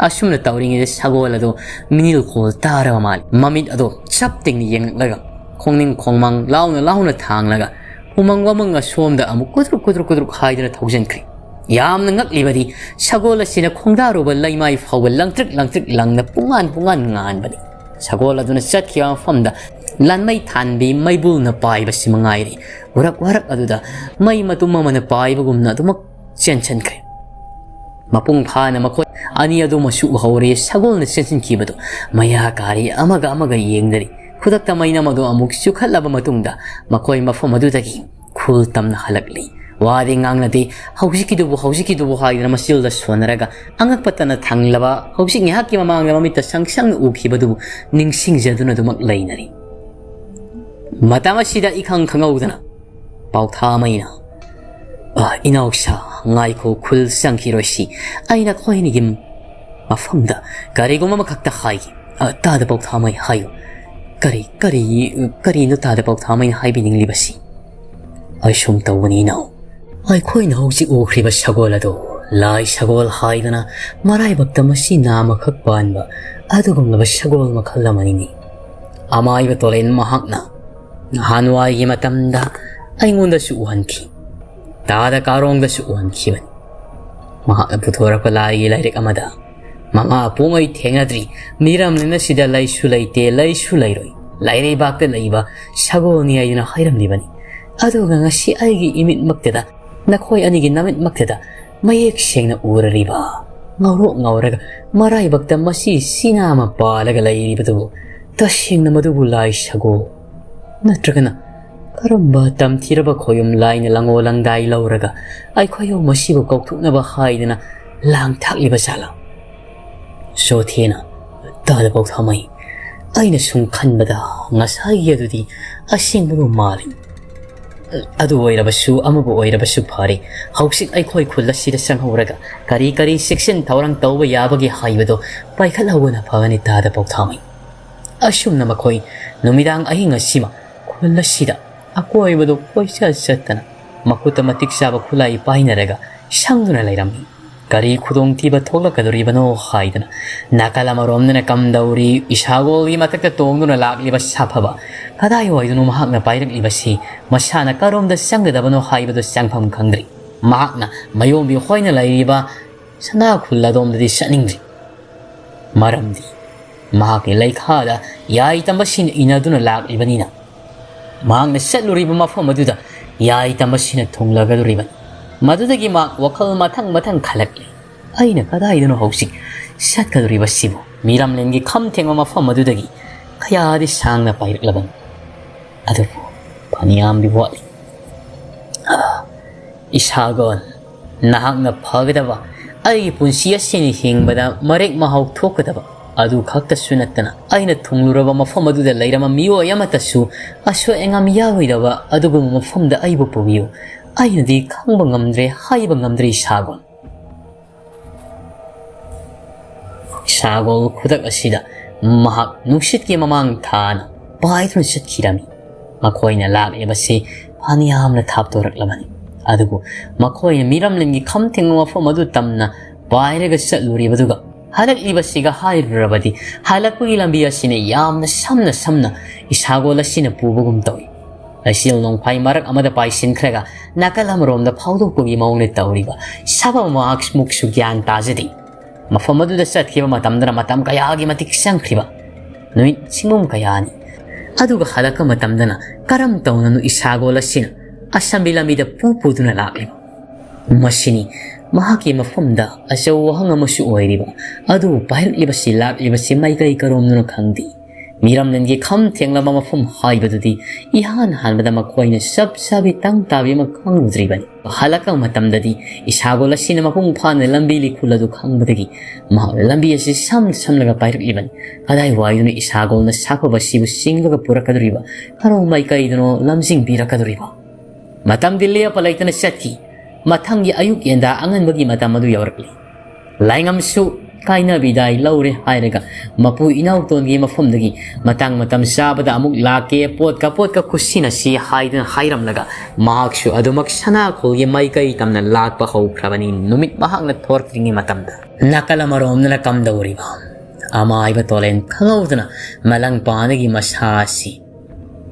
ꯑꯁꯨꯝꯅ ꯇꯧꯔꯤꯉꯩꯗ ꯁꯒꯣꯜ ꯑꯗꯣ ꯃꯤꯅꯤꯜ ꯈꯣꯜ ꯇꯥꯔꯕ ꯃꯥꯜꯂꯤ꯫ ꯃꯃꯤꯠ ꯑꯗꯣ ꯆꯞ ꯇꯤꯡꯅ ꯌꯦꯡꯂꯛꯂꯒ, ꯈꯣꯡꯅꯤꯡ ꯈꯣꯡꯃꯥꯡ ꯂꯥꯎꯅ ꯂꯥꯎꯅ ꯊꯥꯡꯂꯒ, ꯎꯃꯪ ꯋꯥꯃꯪ ꯑꯁꯣꯝꯗ ꯑꯃꯨꯛ ꯀꯨꯗ꯭ꯔꯨꯛ ꯀꯨꯗ꯭ꯔꯨꯛ ꯀꯨꯗ꯭ꯔꯨꯛ ꯍꯥꯏꯗꯨꯅ ꯊꯧꯖꯤꯟꯈ꯭ꯔꯦ꯫ ꯌꯥꯝꯅ ꯉꯛꯂꯤꯕꯗꯤ, ꯁꯒꯣꯜ ꯑꯁꯤꯅ ꯈꯣꯡꯗꯥꯔꯨꯕ ꯂꯩꯃꯥꯏ ꯐꯥꯎꯕ ꯂꯪꯇ꯭ꯔꯤꯛ ꯂꯪꯇ꯭ꯔꯤꯛ ꯂꯪꯅ ꯄꯨꯡꯉꯥꯟ ꯄꯨꯡꯉꯥꯟ ꯉꯥꯟꯕꯅꯤ꯫ ꯁꯒꯣꯜ ꯑꯗꯨꯅ ꯆꯠꯈꯤꯕ ꯃꯐꯝꯗ ꯂꯥꯟꯃꯩ ꯊꯥꯟꯕꯤ ꯃꯩꯕꯨꯜꯅ ꯄꯥꯏꯕꯁꯤ ꯃꯉꯥꯏꯔꯦ꯫ ꯎꯔꯛ ꯋꯥꯔꯛ ꯑꯗꯨꯗ ꯃꯩ ꯃꯇꯨꯝ ꯑꯃꯅ ꯄꯥꯏꯕꯒꯨꯝꯅ ꯑꯗꯨꯃꯛ ꯆꯦꯟꯁꯤꯟꯈ꯭ꯔꯦ꯫ ꯃꯄꯨꯡ ꯐꯥꯅ ꯃꯈꯣꯏ ꯑꯅꯤ ꯑꯗꯨꯃꯁꯨ ꯎꯍꯧꯔꯦ꯫ ꯁꯒꯣꯜꯅ ꯆꯦꯟꯁꯤꯟꯈꯤꯕꯗꯨ ꯃꯌꯥ ꯀꯥꯔꯤ, ꯑꯃꯒ ꯑꯃꯒ ꯌꯦꯡꯅꯔꯤ꯫ ꯈꯨꯗꯛꯇ ꯃꯩꯅꯝ ꯑꯗꯨ ꯑꯃꯨꯛ ꯆꯨꯈꯠꯂꯕ ꯃꯇꯨꯡꯗ ꯃꯈꯣꯏ ꯃꯐꯝ ꯑꯗꯨꯗꯒꯤ ꯈꯨꯜ ꯇꯝꯅ ꯍꯜꯂꯛꯂꯤ꯫ ꯋꯥꯗꯤ ꯉꯥꯡꯅꯗꯦ꯫ "ꯍꯧꯖꯤꯛꯀꯤꯗꯨꯕꯨ, ꯍꯧꯖꯤꯛꯀꯤꯗꯨꯕꯨ" ꯍꯥꯏꯗꯨꯅ ꯃꯆꯤꯜꯗ ꯁꯣꯟꯅꯔꯒ ꯑꯉꯛꯄꯇꯅ ꯊꯪꯂꯕ ꯍꯧꯖꯤꯛ ꯉꯥꯏꯍꯥꯛꯀꯤ ꯃꯃꯥꯡꯗ ꯃꯃꯤꯠꯇ ꯁꯪ ꯁꯪꯅ ꯎꯈꯤꯕꯗꯨꯕꯨ ꯅꯤꯡꯁꯤꯡꯖꯗꯨꯅ ꯑꯗꯨꯃꯛ ꯂꯩꯅꯔꯤ꯫ ꯃꯇꯝ ꯑꯁꯤꯗ ꯏꯈꯪ ꯈꯪꯍꯧꯗꯅ ꯄꯥꯎꯊꯥꯃꯩꯅ, "ꯑ, ꯏꯅꯥꯎꯁꯥ, ꯉꯥꯏꯈꯣ, ꯈꯨꯜ ꯆꯪꯈꯤꯔꯣꯏꯁꯤ꯫ ꯑꯩ ꯅꯈꯣꯏꯅꯤꯒꯤ ꯃꯐꯝꯗ ꯀꯔꯤꯒꯨꯝꯕ ꯑꯃꯈꯛꯇ ꯍꯥꯏꯒꯦ꯫ ꯑ, ꯇꯥꯗ ꯄꯥꯎꯊꯥꯃꯩ, ꯍꯥꯏꯌꯨ꯫ ꯀꯔꯤ, ꯀꯔꯤ, ꯀꯔꯤꯅꯣ ꯇꯥꯗ ꯄꯥꯎꯊꯥꯃꯩꯅ ꯍꯥꯏꯕꯤꯅꯤꯡꯂꯤꯕꯁꯤ?" "ꯑꯩ ꯁꯨꯝ ꯇꯧꯕꯅꯤ, ꯏꯅꯥꯎ꯫ ꯑꯩꯈꯣꯏꯅ ꯍꯧꯖꯤꯛ ꯎꯈ꯭ꯔꯤꯕ ꯁꯒꯣꯜ ꯑꯗꯨ ꯂꯥꯏ ꯁꯒꯣꯜ ꯍꯥꯏꯗꯅ ꯃꯔꯥꯏꯕꯛꯇ ꯃꯁꯤ ꯅꯥꯝꯃꯈꯛ ꯄꯥꯟꯕ ꯑꯗꯨꯒꯨꯝꯂꯕ ꯁꯒꯣꯜ ꯃꯈꯜ ꯑꯃꯅꯤꯅꯦ꯫ ꯑꯃꯥꯏꯕ ꯇꯣꯂꯦꯟ ꯃꯍꯥꯛꯅ ꯅꯍꯥꯟꯋꯥꯏꯒꯤ ꯃꯇꯝꯗ ꯑꯩꯉꯣꯟꯗꯁꯨ ꯎꯍꯟꯈꯤ, ꯇꯥꯗ ꯀꯥꯔꯣꯡꯗꯁꯨ ꯎꯍꯟꯈꯤꯕꯅꯤ꯫ ꯃꯍꯥꯛꯅ ꯄꯨꯊꯣꯔꯛꯄ ꯂꯥꯏꯒꯤ ꯂꯥꯏꯔꯤꯛ ꯑꯃꯗ ꯃꯃꯥ ꯄꯣꯛꯉꯩ ꯊꯦꯡꯅꯗ꯭ꯔꯤ, ꯃꯤꯔꯝꯅꯤꯅ ꯁꯤꯗ ꯂꯩꯁꯨ ꯂꯩꯇꯦ, ꯂꯩꯁꯨ ꯂꯩꯔꯣꯏ, ꯂꯩꯔꯩꯕꯥꯛꯇ ꯂꯩꯕ ꯁꯒꯣꯜꯅꯤ ꯍꯥꯏꯗꯨꯅ ꯍꯥꯏꯔꯝꯂꯤꯕꯅꯤ꯫ ꯑꯗꯨꯒ ꯉꯁꯤ ꯑꯩꯒꯤ ꯏꯃꯤꯠꯃꯛꯇꯗ, ꯅꯈꯣꯏ ꯑꯅꯤꯒꯤ ꯅꯃꯤꯠꯃꯛꯇꯗ ꯃꯌꯦꯛ ꯁꯦꯡꯅ ꯎꯔꯔꯤꯕ, ꯉꯧꯔꯣꯛ ꯉꯧꯔꯒ ꯃꯔꯥꯏꯕꯛꯇ ꯃꯁꯤ ꯁꯤꯅꯥ ꯑꯃ ꯄꯥꯜꯂꯒ ꯂꯩꯔꯤꯕꯗꯨꯕꯨ ꯇꯁꯦꯡꯅ ꯃꯗꯨꯕꯨ ꯂꯥꯏ ꯁꯒꯣꯜ ꯅꯠꯇ꯭ꯔꯒꯅ ꯀꯔꯝꯕ ꯇꯝꯊꯤꯔꯕ ꯈꯣꯌꯨꯝ ꯂꯥꯏꯅ ꯂꯪꯉꯣ ꯂꯪꯗꯥꯏ ꯂꯧꯔꯒ ꯑꯩꯈꯣꯏ ꯑꯍꯨꯝ ꯑꯁꯤꯕꯨ ꯀꯧꯊꯣꯛꯅꯕ ꯍꯥꯏꯗꯅ ꯂꯥꯡ ꯊꯥꯛꯂꯤꯕ ꯖꯥꯠꯂꯥ?" ꯁꯣꯊꯦꯅ, "ꯇꯥꯗ ꯄꯥꯎꯊꯥꯃꯩ, ꯑꯩꯅ ꯁꯨꯝ ꯈꯟꯕꯗ ꯉꯁꯥꯏꯒꯤ ꯑꯗꯨꯗꯤ ꯑꯁꯦꯡꯕꯕꯨ ꯃꯥꯜꯂꯤ꯫ ꯑꯗꯨ ꯑꯣꯏꯔꯕꯁꯨ, ꯑꯃꯕꯨ ꯑꯣꯏꯔꯕꯁꯨ ꯐꯔꯦ, ꯍꯧꯖꯤꯛ ꯑꯩꯈꯣꯏ ꯈꯨꯜ ꯑꯁꯤꯗ ꯆꯪꯍꯧꯔꯒ ꯀꯔꯤ ꯀꯔꯤ ꯆꯦꯛꯁꯤꯟ ꯊꯧꯔꯥꯡ ꯇꯧꯕ ꯌꯥꯕꯒꯦ ꯍꯥꯏꯕꯗꯣ ꯄꯥꯏꯈꯠꯍꯧꯕꯅ ꯐꯒꯅꯤ, ꯇꯥꯗ ꯄꯥꯎꯊꯥꯃꯩ꯫ ꯑꯁꯨꯝꯅ ꯃꯈꯣꯏ ꯅꯨꯃꯤꯗꯥꯡ ꯑꯍꯤꯡ ꯑꯁꯤꯃ ꯈꯨꯜ ꯑꯁꯤꯗ ꯑꯀꯣꯏꯕꯗꯨ ꯀꯣꯏꯆꯠ ꯆꯠꯇꯅ ꯃꯈꯨꯠꯇ ꯃꯇꯤꯛ ꯆꯥꯕ ꯈꯨꯠꯂꯥꯏ ꯄꯥꯏꯅꯔꯒ ꯁꯪꯗꯨꯅ ꯂꯩꯔꯝꯃꯤ꯫ ꯀꯔꯤ ꯈꯨꯗꯣꯡꯊꯤꯕ ꯊꯣꯛꯂꯛꯀꯗꯧꯔꯤꯕꯅꯣ ꯍꯥꯏꯗꯅ ꯅꯥꯀꯜ ꯑꯃꯔꯣꯝꯗꯅ ꯀꯝꯗꯧꯔꯤ, ꯏꯁꯥꯒꯣꯜꯒꯤ ꯃꯊꯛꯇ ꯇꯣꯡꯗꯨꯅ ꯂꯥꯛꯂꯤꯕ ꯁꯥꯐꯕ ꯀꯗꯥꯏꯋꯥꯏꯗꯅꯣ ꯃꯍꯥꯛꯅ ꯄꯥꯏꯔꯛꯂꯤꯕꯁꯤ? ꯃꯁꯥꯅ ꯀꯔꯣꯝꯗ ꯆꯪꯒꯗꯕꯅꯣ ꯍꯥꯏꯕꯗꯨ ꯆꯪꯐꯝ ꯈꯪꯗ꯭ꯔꯤ꯫ ꯃꯍꯥꯛꯅ ꯃꯌꯣꯝꯕꯤ ꯍꯣꯏꯅ ꯂꯩꯔꯤꯕ ꯁꯅꯥ ꯈꯨꯜ ꯑꯗꯣꯝꯗꯗꯤ ꯆꯠꯅꯤꯡꯗ꯭ꯔꯤ꯫ ꯃꯔꯝꯗꯤ ꯃꯍꯥꯛꯀꯤ ꯂꯩꯈꯥꯗ ꯌꯥꯏ ꯇꯝꯕꯁꯤꯡꯅ ꯏꯟꯅꯗꯨꯅ ꯂꯥꯛꯂꯤꯕꯅꯤꯅ꯫ ꯃꯍꯥꯛꯅ ꯆꯠꯂꯨꯔꯤꯕ ꯃꯐꯝ ꯑꯗꯨꯗ ꯌꯥꯏ ꯇꯝꯕꯁꯤꯡꯅ ꯊꯨꯡꯂꯒꯗꯧꯔꯤꯕꯅꯤ꯫ ꯃꯗꯨꯗꯒꯤ ꯃꯍꯥꯛ ꯋꯥꯈꯜ ꯃꯊꯪ ꯃꯊꯪ ꯈꯜꯂꯛꯂꯤ꯫ "ꯑꯩꯅ ꯀꯗꯥꯏꯗꯅꯣ ꯍꯧꯖꯤꯛ ꯆꯠꯀꯗꯧꯔꯤꯕꯁꯤꯕꯨ? ꯃꯤꯔꯝꯂꯦꯟꯒꯤ ꯈꯝ ꯊꯦꯡꯕ ꯃꯐꯝ ꯑꯗꯨꯗꯒꯤ ꯀꯌꯥꯗꯤ ꯁꯥꯡꯅ ꯄꯥꯏꯔꯛꯂꯕꯅꯤ, ꯑꯗꯨꯕꯨ ꯐꯅꯌꯥꯝꯗꯤ ꯋꯥꯠꯂꯤ꯫ ꯑꯥ, ꯏꯁꯥꯒꯣꯟ, ꯅꯍꯥꯛꯅ ꯐꯒꯗꯕ, ꯑꯩꯒꯤ ꯄꯨꯟꯁꯤ ꯑꯁꯤꯅ ꯍꯤꯡꯕꯗ ꯃꯔꯦꯛ ꯃꯍꯥꯎ ꯊꯣꯛꯀꯗꯕ ꯑꯗꯨ ꯈꯛꯇꯁꯨ ꯅꯠꯇꯅ, ꯑꯩꯅ ꯊꯨꯡꯂꯨꯔꯕ ꯃꯐꯝ ꯑꯗꯨꯗ ꯂꯩꯔꯝꯕ ꯃꯤꯑꯣꯏ ꯑꯃꯠꯇꯁꯨ ꯑꯁꯣꯏ ꯑꯉꯥꯝ ꯌꯥꯎꯔꯣꯏꯗꯕ ꯑꯗꯨꯒꯨꯝꯕ ꯃꯐꯝꯗ ꯑꯩꯕꯨ ꯄꯨꯕꯤꯌꯨ꯫ ꯑꯩꯅꯗꯤ ꯈꯪꯕ ꯉꯝꯗ꯭ꯔꯦ, ꯍꯥꯏꯕ ꯉꯝꯗ꯭ꯔꯦ, ꯏꯁꯥꯒꯣꯟ꯫" ꯁꯥꯒꯣꯜ ꯈꯨꯗꯛ ꯑꯁꯤꯗ ꯃꯍꯥꯛ ꯅꯨꯡꯁꯤꯠꯀꯤ ꯃꯃꯥꯡ ꯊꯥꯅ ꯄꯥꯏꯗꯨꯅ ꯆꯠꯈꯤꯔꯝꯃꯤ꯫ ꯃꯈꯣꯏꯅ ꯂꯥꯛꯂꯤꯕꯁꯤ ꯐꯅꯌꯥꯝꯅ ꯊꯥꯞꯇꯣꯔꯛꯂꯕꯅꯤ꯫ ꯑꯗꯨꯕꯨ ꯃꯈꯣꯏꯅ ꯃꯤꯔꯝꯂꯦꯟꯒꯤ ꯈꯝ ꯊꯦꯡꯕ ꯃꯐꯝ ꯑꯗꯨ ꯇꯝꯅ ꯄꯥꯏꯔꯒ ꯆꯠꯂꯨꯔꯤꯕꯗꯨꯒ ꯍꯜꯂꯛꯂꯤꯕꯁꯤꯒ ꯍꯥꯏꯔꯨꯔꯕꯗꯤ, ꯍꯜꯂꯛꯄꯒꯤ ꯂꯝꯕꯤ ꯑꯁꯤꯅ ꯌꯥꯝꯅ ꯁꯝꯅ ꯁꯝꯅ ꯏꯁꯥꯒꯣꯜ ꯑꯁꯤꯅ ꯄꯨꯕꯒꯨꯝ ꯇꯧꯏ꯫ ꯂꯩꯆꯤꯜ ꯅꯣꯡꯐꯥꯏ ꯃꯔꯛ ꯑꯃꯗ ꯄꯥꯏꯁꯤꯟꯈ꯭ꯔꯒ ꯅꯥꯀꯜ ꯑꯃꯔꯣꯝꯗ ꯐꯥꯎꯗꯣꯛꯄꯒꯤ ꯃꯑꯣꯡꯗ ꯇꯧꯔꯤꯕ ꯁꯥꯐꯕ ꯃꯍꯥꯛꯃꯨꯛꯁꯨ ꯒ꯭ꯌꯥꯟ ꯇꯥꯖꯗꯦ꯫ ꯃꯐꯝ ꯑꯗꯨꯗ ꯆꯠꯈꯤꯕ ꯃꯇꯝꯗꯅ ꯃꯇꯝ ꯀꯌꯥꯒꯤ ꯃꯇꯤꯛ ꯆꯪꯈ꯭ꯔꯤꯕ, ꯅꯨꯃꯤꯠ ꯆꯤꯡꯒꯨꯝ ꯀꯌꯥꯅꯤ꯫ ꯑꯗꯨꯒ ꯍꯜꯂꯛꯄ ꯃꯇꯝꯗꯅ ꯀꯔꯝ ꯇꯧꯅꯅꯣ ꯏꯁꯥꯒꯣꯜ ꯑꯁꯤꯅ ꯑꯁꯝꯕꯤ ꯂꯝꯕꯤꯗ ꯄꯨ ꯄꯨꯗꯨꯅ ꯂꯥꯛꯂꯤꯕ? ꯃꯁꯤꯅꯤ ꯃꯍꯥꯛꯀꯤ ꯃꯐꯝꯗ ꯑꯆꯧꯕ ꯋꯥꯍꯪ ꯑꯃꯁꯨ ꯑꯣꯏꯔꯤꯕ꯫ ꯑꯗꯨꯕꯨ ꯄꯥꯏꯔꯛꯂꯤꯕꯁꯤ, ꯂꯥꯛꯂꯤꯕꯁꯤ ꯃꯥꯏꯀꯩ ꯀꯔꯣꯝꯗꯅꯣ ꯈꯪꯗꯦ꯫ ꯃꯤꯔꯝꯂꯦꯟꯒꯤ ꯈꯝ ꯊꯦꯡꯂꯕ ꯃꯐꯝ ꯍꯥꯏꯕꯗꯨꯗꯤ ꯏꯍꯥꯟ ꯍꯥꯟꯕꯗ ꯃꯈꯣꯏꯅ ꯆꯞ ꯆꯥꯕꯤ ꯇꯪ ꯇꯥꯕꯤ ꯑꯃ ꯈꯪꯂꯨꯗ꯭ꯔꯤꯕꯅꯤ꯫ ꯍꯜꯂꯛꯄ ꯃꯇꯝꯗꯗꯤ ꯏꯁꯥꯒꯣꯜ ꯑꯁꯤꯅ ꯃꯄꯨꯡ ꯐꯥꯅ ꯂꯝꯕꯤ ꯂꯩꯈꯨꯜ ꯑꯗꯨ ꯈꯪꯕꯗꯒꯤ ꯃꯍꯥꯛꯅ ꯂꯝꯕꯤ ꯑꯁꯤ ꯁꯝ ꯁꯝꯂꯒ ꯄꯥꯏꯔꯛꯂꯤꯕꯅꯤ꯫ ꯀꯗꯥꯏꯋꯥꯏꯗꯅꯣ ꯏꯁꯥꯒꯣꯜꯅ ꯁꯥꯐꯕ ꯑꯁꯤꯕꯨ ꯆꯤꯡꯂꯒ ꯄꯨꯔꯛꯀꯗꯧꯔꯤꯕ? ꯀꯔꯣꯝ ꯃꯥꯏꯀꯩꯗꯅꯣ ꯂꯝꯖꯤꯡꯕꯤꯔꯛꯀꯗꯧꯔꯤꯕ? ꯃꯇꯝꯗꯤ ꯂꯦꯞꯄ ꯂꯩꯇꯅ ꯆꯠꯈꯤ꯫ ꯃꯊꯪꯒꯤ ꯑꯌꯨꯛ ꯌꯦꯟꯗꯥ ꯑꯉꯟꯕꯒꯤ ꯃꯇꯝ ꯑꯗꯨ ꯌꯧꯔꯛꯂꯤ꯫ ꯂꯥꯏꯉꯝꯁꯨ ꯀꯥꯏꯅꯕꯤꯗꯥꯏ ꯂꯧꯔꯦ ꯍꯥꯏꯔꯒ ꯃꯄꯨ ꯏꯅꯥꯎꯇꯣꯟꯒꯤ ꯃꯐꯝꯗꯒꯤ ꯃꯇꯥꯡ ꯃꯇꯝ ꯆꯥꯕꯗ ꯑꯃꯨꯛ ꯂꯥꯛꯀꯦ, ꯄꯣꯠꯀ ꯄꯣꯠꯀ ꯈꯨꯠꯁꯤꯟꯅꯁꯤ ꯍꯥꯏꯗꯨꯅ ꯍꯥꯏꯔꯝꯂꯒ ꯃꯍꯥꯛꯁꯨ ꯑꯗꯨꯃꯛ ꯁꯅꯥꯈꯣꯜꯒꯤ ꯃꯥꯏꯀꯩ ꯇꯝꯅ ꯂꯥꯛꯄ ꯍꯧꯈ꯭ꯔꯕꯅꯤ꯫ ꯅꯨꯃꯤꯠ ꯃꯍꯥꯛꯅ ꯊꯣꯔꯛꯇ꯭ꯔꯤꯉꯩ ꯃꯇꯝꯗ ꯅꯥꯀꯜ ꯑꯃꯔꯣꯝꯗꯅ ꯀꯝꯗꯧꯔꯤꯕ? ꯑꯃꯥꯏꯕ ꯇꯣꯂꯦꯟ ꯈꯪꯍꯧꯗꯅ ꯃꯂꯪ ꯄꯥꯟꯗꯒꯤ ꯃꯁꯥ ꯑꯁꯤ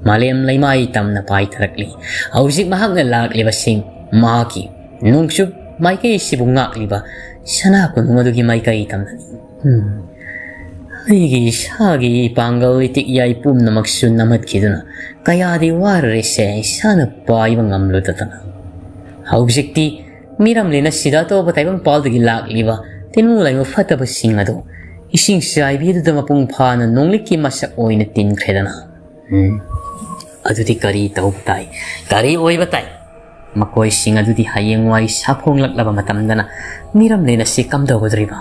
ꯃꯥꯂꯦꯝ ꯂꯩꯃꯥꯏ ꯇꯝꯅ ꯄꯥꯏꯊꯔꯛꯂꯤ꯫ ꯍꯧꯖꯤꯛ ꯃꯍꯥꯛꯅ ꯂꯥꯛꯂꯤꯕꯁꯤꯡ ꯃꯍꯥꯛꯀꯤ ꯅꯣꯡꯆꯨꯞ ꯃꯥꯏꯀꯩ ꯑꯁꯤꯕꯨ ꯉꯥꯛꯂꯤꯕ ꯁꯅꯥ ꯀꯣꯅꯨꯡ ꯑꯗꯨꯒꯤ ꯃꯥꯏꯀꯩ ꯇꯝꯅꯅꯤ꯫ ꯎꯝ꯫ ꯑꯩꯒꯤ ꯏꯁꯥꯒꯤ ꯄꯥꯡꯒꯜ ꯏꯇꯤꯛ ꯏꯌꯥꯏ ꯄꯨꯝꯅꯃꯛꯁꯨ ꯅꯝꯍꯠꯈꯤꯗꯨꯅ ꯀꯌꯥꯗꯤ ꯋꯥꯔꯔꯦꯁꯦ, ꯏꯁꯥꯅ ꯄꯥꯏꯕ ꯉꯝꯂꯨꯗꯗꯅ꯫ ꯍꯧꯖꯤꯛꯇꯤ ꯃꯤꯔꯝꯂꯦꯟ ꯑꯁꯤꯗ ꯑꯇꯣꯞꯄ ꯇꯥꯏꯕꯪꯄꯥꯜꯗꯒꯤ ꯂꯥꯛꯂꯤꯕ ꯇꯤꯟꯃꯨ ꯂꯥꯏꯃꯨ ꯐꯠꯇꯕꯁꯤꯡ ꯑꯗꯨ ꯏꯁꯤꯡ ꯆꯥꯏꯕꯤ ꯑꯗꯨꯗ ꯃꯄꯨꯡ ꯐꯥꯅ ꯅꯣꯡꯂꯤꯛꯀꯤ ꯃꯁꯛ ꯑꯣꯏꯅ ꯇꯤꯟꯈ꯭ꯔꯦꯗꯅ꯫ ꯎꯝ꯫ ꯑꯗꯨꯗꯤ ꯀꯔꯤ ꯇꯧꯕ ꯇꯥꯏ? ꯀꯔꯤ ꯑꯣꯏꯕ ꯇꯥꯏ? ꯃꯈꯣꯏꯁꯤꯡ ꯑꯗꯨꯗꯤ ꯍꯌꯦꯡꯋꯥꯏ ꯁꯥꯐꯣꯡꯂꯛꯂꯕ ꯃꯇꯝꯗꯅ ꯃꯤꯔꯝꯂꯦꯟ ꯑꯁꯤ ꯀꯝꯗꯧꯒꯗꯧꯔꯤꯕ?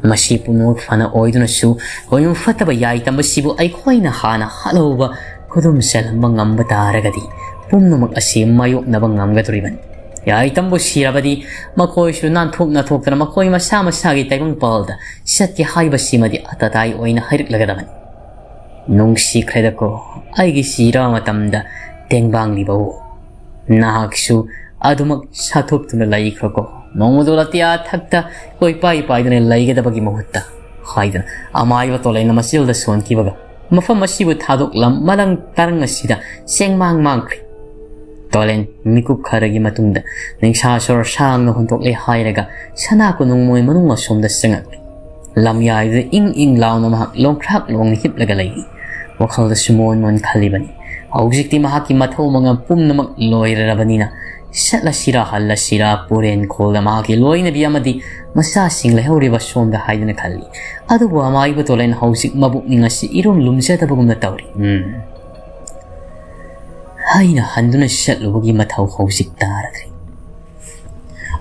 ꯃꯁꯤ ꯄꯨꯝꯅꯃꯛ ꯐꯅ ꯑꯣꯏꯗꯨꯅꯁꯨ, ꯀꯣꯏꯃꯨ ꯐꯠꯇꯕ ꯌꯥꯏ ꯇꯝꯕꯁꯤꯕꯨ ꯑꯩꯈꯣꯏꯅ ꯍꯥꯟꯅ ꯍꯥꯠꯍꯧꯕ, ꯈꯨꯗꯨꯝ ꯆꯜꯍꯟꯕ ꯉꯝꯕ ꯇꯥꯔꯒꯗꯤ ꯄꯨꯝꯅꯃꯛ ꯑꯁꯤ ꯃꯥꯌꯣꯛꯅꯕ ꯉꯝꯒꯗꯧꯔꯤꯕꯅꯤ꯫ ꯌꯥꯏ ꯇꯝꯕꯨ ꯁꯤꯔꯕꯗꯤ ꯃꯈꯣꯏꯁꯨ ꯅꯥꯟꯊꯣꯛ ꯅꯥꯟꯊꯣꯛꯇꯅ ꯃꯈꯣꯏ ꯃꯁꯥ ꯃꯁꯥꯒꯤ ꯇꯥꯏꯕꯪꯄꯥꯜꯗ ꯆꯠꯀꯦ ꯍꯥꯏꯕꯁꯤꯃꯗꯤ ꯑꯇꯇꯥꯏ ꯑꯣꯏꯅ ꯍꯥꯏꯔꯛꯂꯒꯗꯕꯅꯤ꯫ ꯅꯨꯡꯁꯤꯈ꯭ꯔꯦꯗꯀꯣ, ꯑꯩꯒꯤ ꯁꯤꯔꯕ ꯃꯇꯝꯗ ꯇꯦꯡꯕꯥꯡꯂꯤꯕꯋꯣ꯫ ꯅꯍꯥꯛꯁꯨ ꯑꯗꯨꯃꯛ ꯁꯥꯊꯣꯛꯇꯨꯅ ꯂꯩꯈ꯭ꯔꯣꯀꯣ꯫ ꯅꯣꯡꯃꯗꯣ ꯑꯇꯤꯌꯥ ꯊꯛꯇ ꯀꯣꯏꯄꯥꯏ ꯄꯥꯏꯗꯨꯅ ꯂꯩꯒꯗꯕꯒꯤ ꯃꯍꯨꯠꯇ ꯍꯥꯏꯗꯨꯅ ꯑꯃꯥꯏꯕ ꯇꯣꯂꯦꯟꯅ ꯃꯆꯤꯜꯗ ꯁꯣꯟꯈꯤꯕꯒ ꯃꯐꯝ ꯑꯁꯤꯕꯨ ꯊꯥꯗꯣꯛꯂꯝ ꯃꯂꯪ ꯇꯔꯪ ꯑꯁꯤꯗ ꯆꯦꯡꯃꯥꯡ ꯃꯥꯡꯈ꯭ꯔꯦ꯫ ꯇꯣꯂꯦꯟ ꯃꯤꯀꯨꯞ ꯈꯔꯒꯤ ꯃꯇꯨꯡꯗ ꯅꯤꯡꯁꯥ ꯁꯣꯔ ꯁꯥꯡꯅ ꯍꯣꯟꯗꯣꯛꯂꯦ ꯍꯥꯏꯔꯒ ꯁꯅꯥ ꯀꯣꯅꯨꯡ ꯃꯣꯏ ꯃꯅꯨꯡ ꯑꯁꯣꯝꯗ ꯆꯪꯉꯛꯂꯦ꯫ ꯂꯝꯌꯥꯏꯗꯨꯗ ꯏꯪ ꯏꯪ ꯂꯥꯎꯅ ꯃꯍꯥꯛ ꯂꯣꯡꯈ꯭ꯔꯥꯛ ꯂꯣꯡꯅ ꯍꯤꯞꯂꯒ ꯂꯩꯔꯤ꯫ ꯋꯥꯈꯜꯗꯁꯨ ꯃꯣꯟ ꯃꯣꯟ ꯈꯜꯂꯤꯕꯅꯤ꯫ ꯍꯧꯖꯤꯛꯇꯤ ꯃꯍꯥꯛꯀꯤ ꯃꯊꯧ ꯃꯉꯝ ꯄꯨꯝꯅꯃꯛ ꯂꯣꯏꯔꯔꯕꯅꯤꯅ ꯆꯠꯂꯁꯤꯔꯥ ꯍꯜꯂꯁꯤꯔꯥ ꯄꯨꯔꯦꯟ ꯈꯣꯜꯗ ꯃꯍꯥꯛꯀꯤ ꯂꯣꯏꯅꯕꯤ ꯑꯃꯗꯤ ꯃꯆꯥꯁꯤꯡ ꯂꯩꯍꯧꯔꯤꯕ ꯁꯣꯝꯗ ꯍꯥꯏꯗꯨꯅ ꯈꯜꯂꯤ꯫ ꯑꯗꯨꯕꯨ ꯑꯃꯥꯏꯕ ꯇꯣꯂꯦꯟ ꯍꯧꯖꯤꯛ ꯃꯕꯨꯛꯅꯤꯡ ꯑꯁꯤ ꯏꯔꯨꯝ ꯂꯨꯝꯖꯗꯕꯒꯨꯝꯅ ꯇꯧꯔꯤ꯫ ꯎꯝ꯫ ꯑꯩꯅ ꯍꯟꯗꯨꯅ ꯆꯠꯂꯨꯕꯒꯤ ꯃꯊꯧ ꯍꯧꯖꯤꯛ ꯇꯥꯔꯗ꯭ꯔꯤ꯫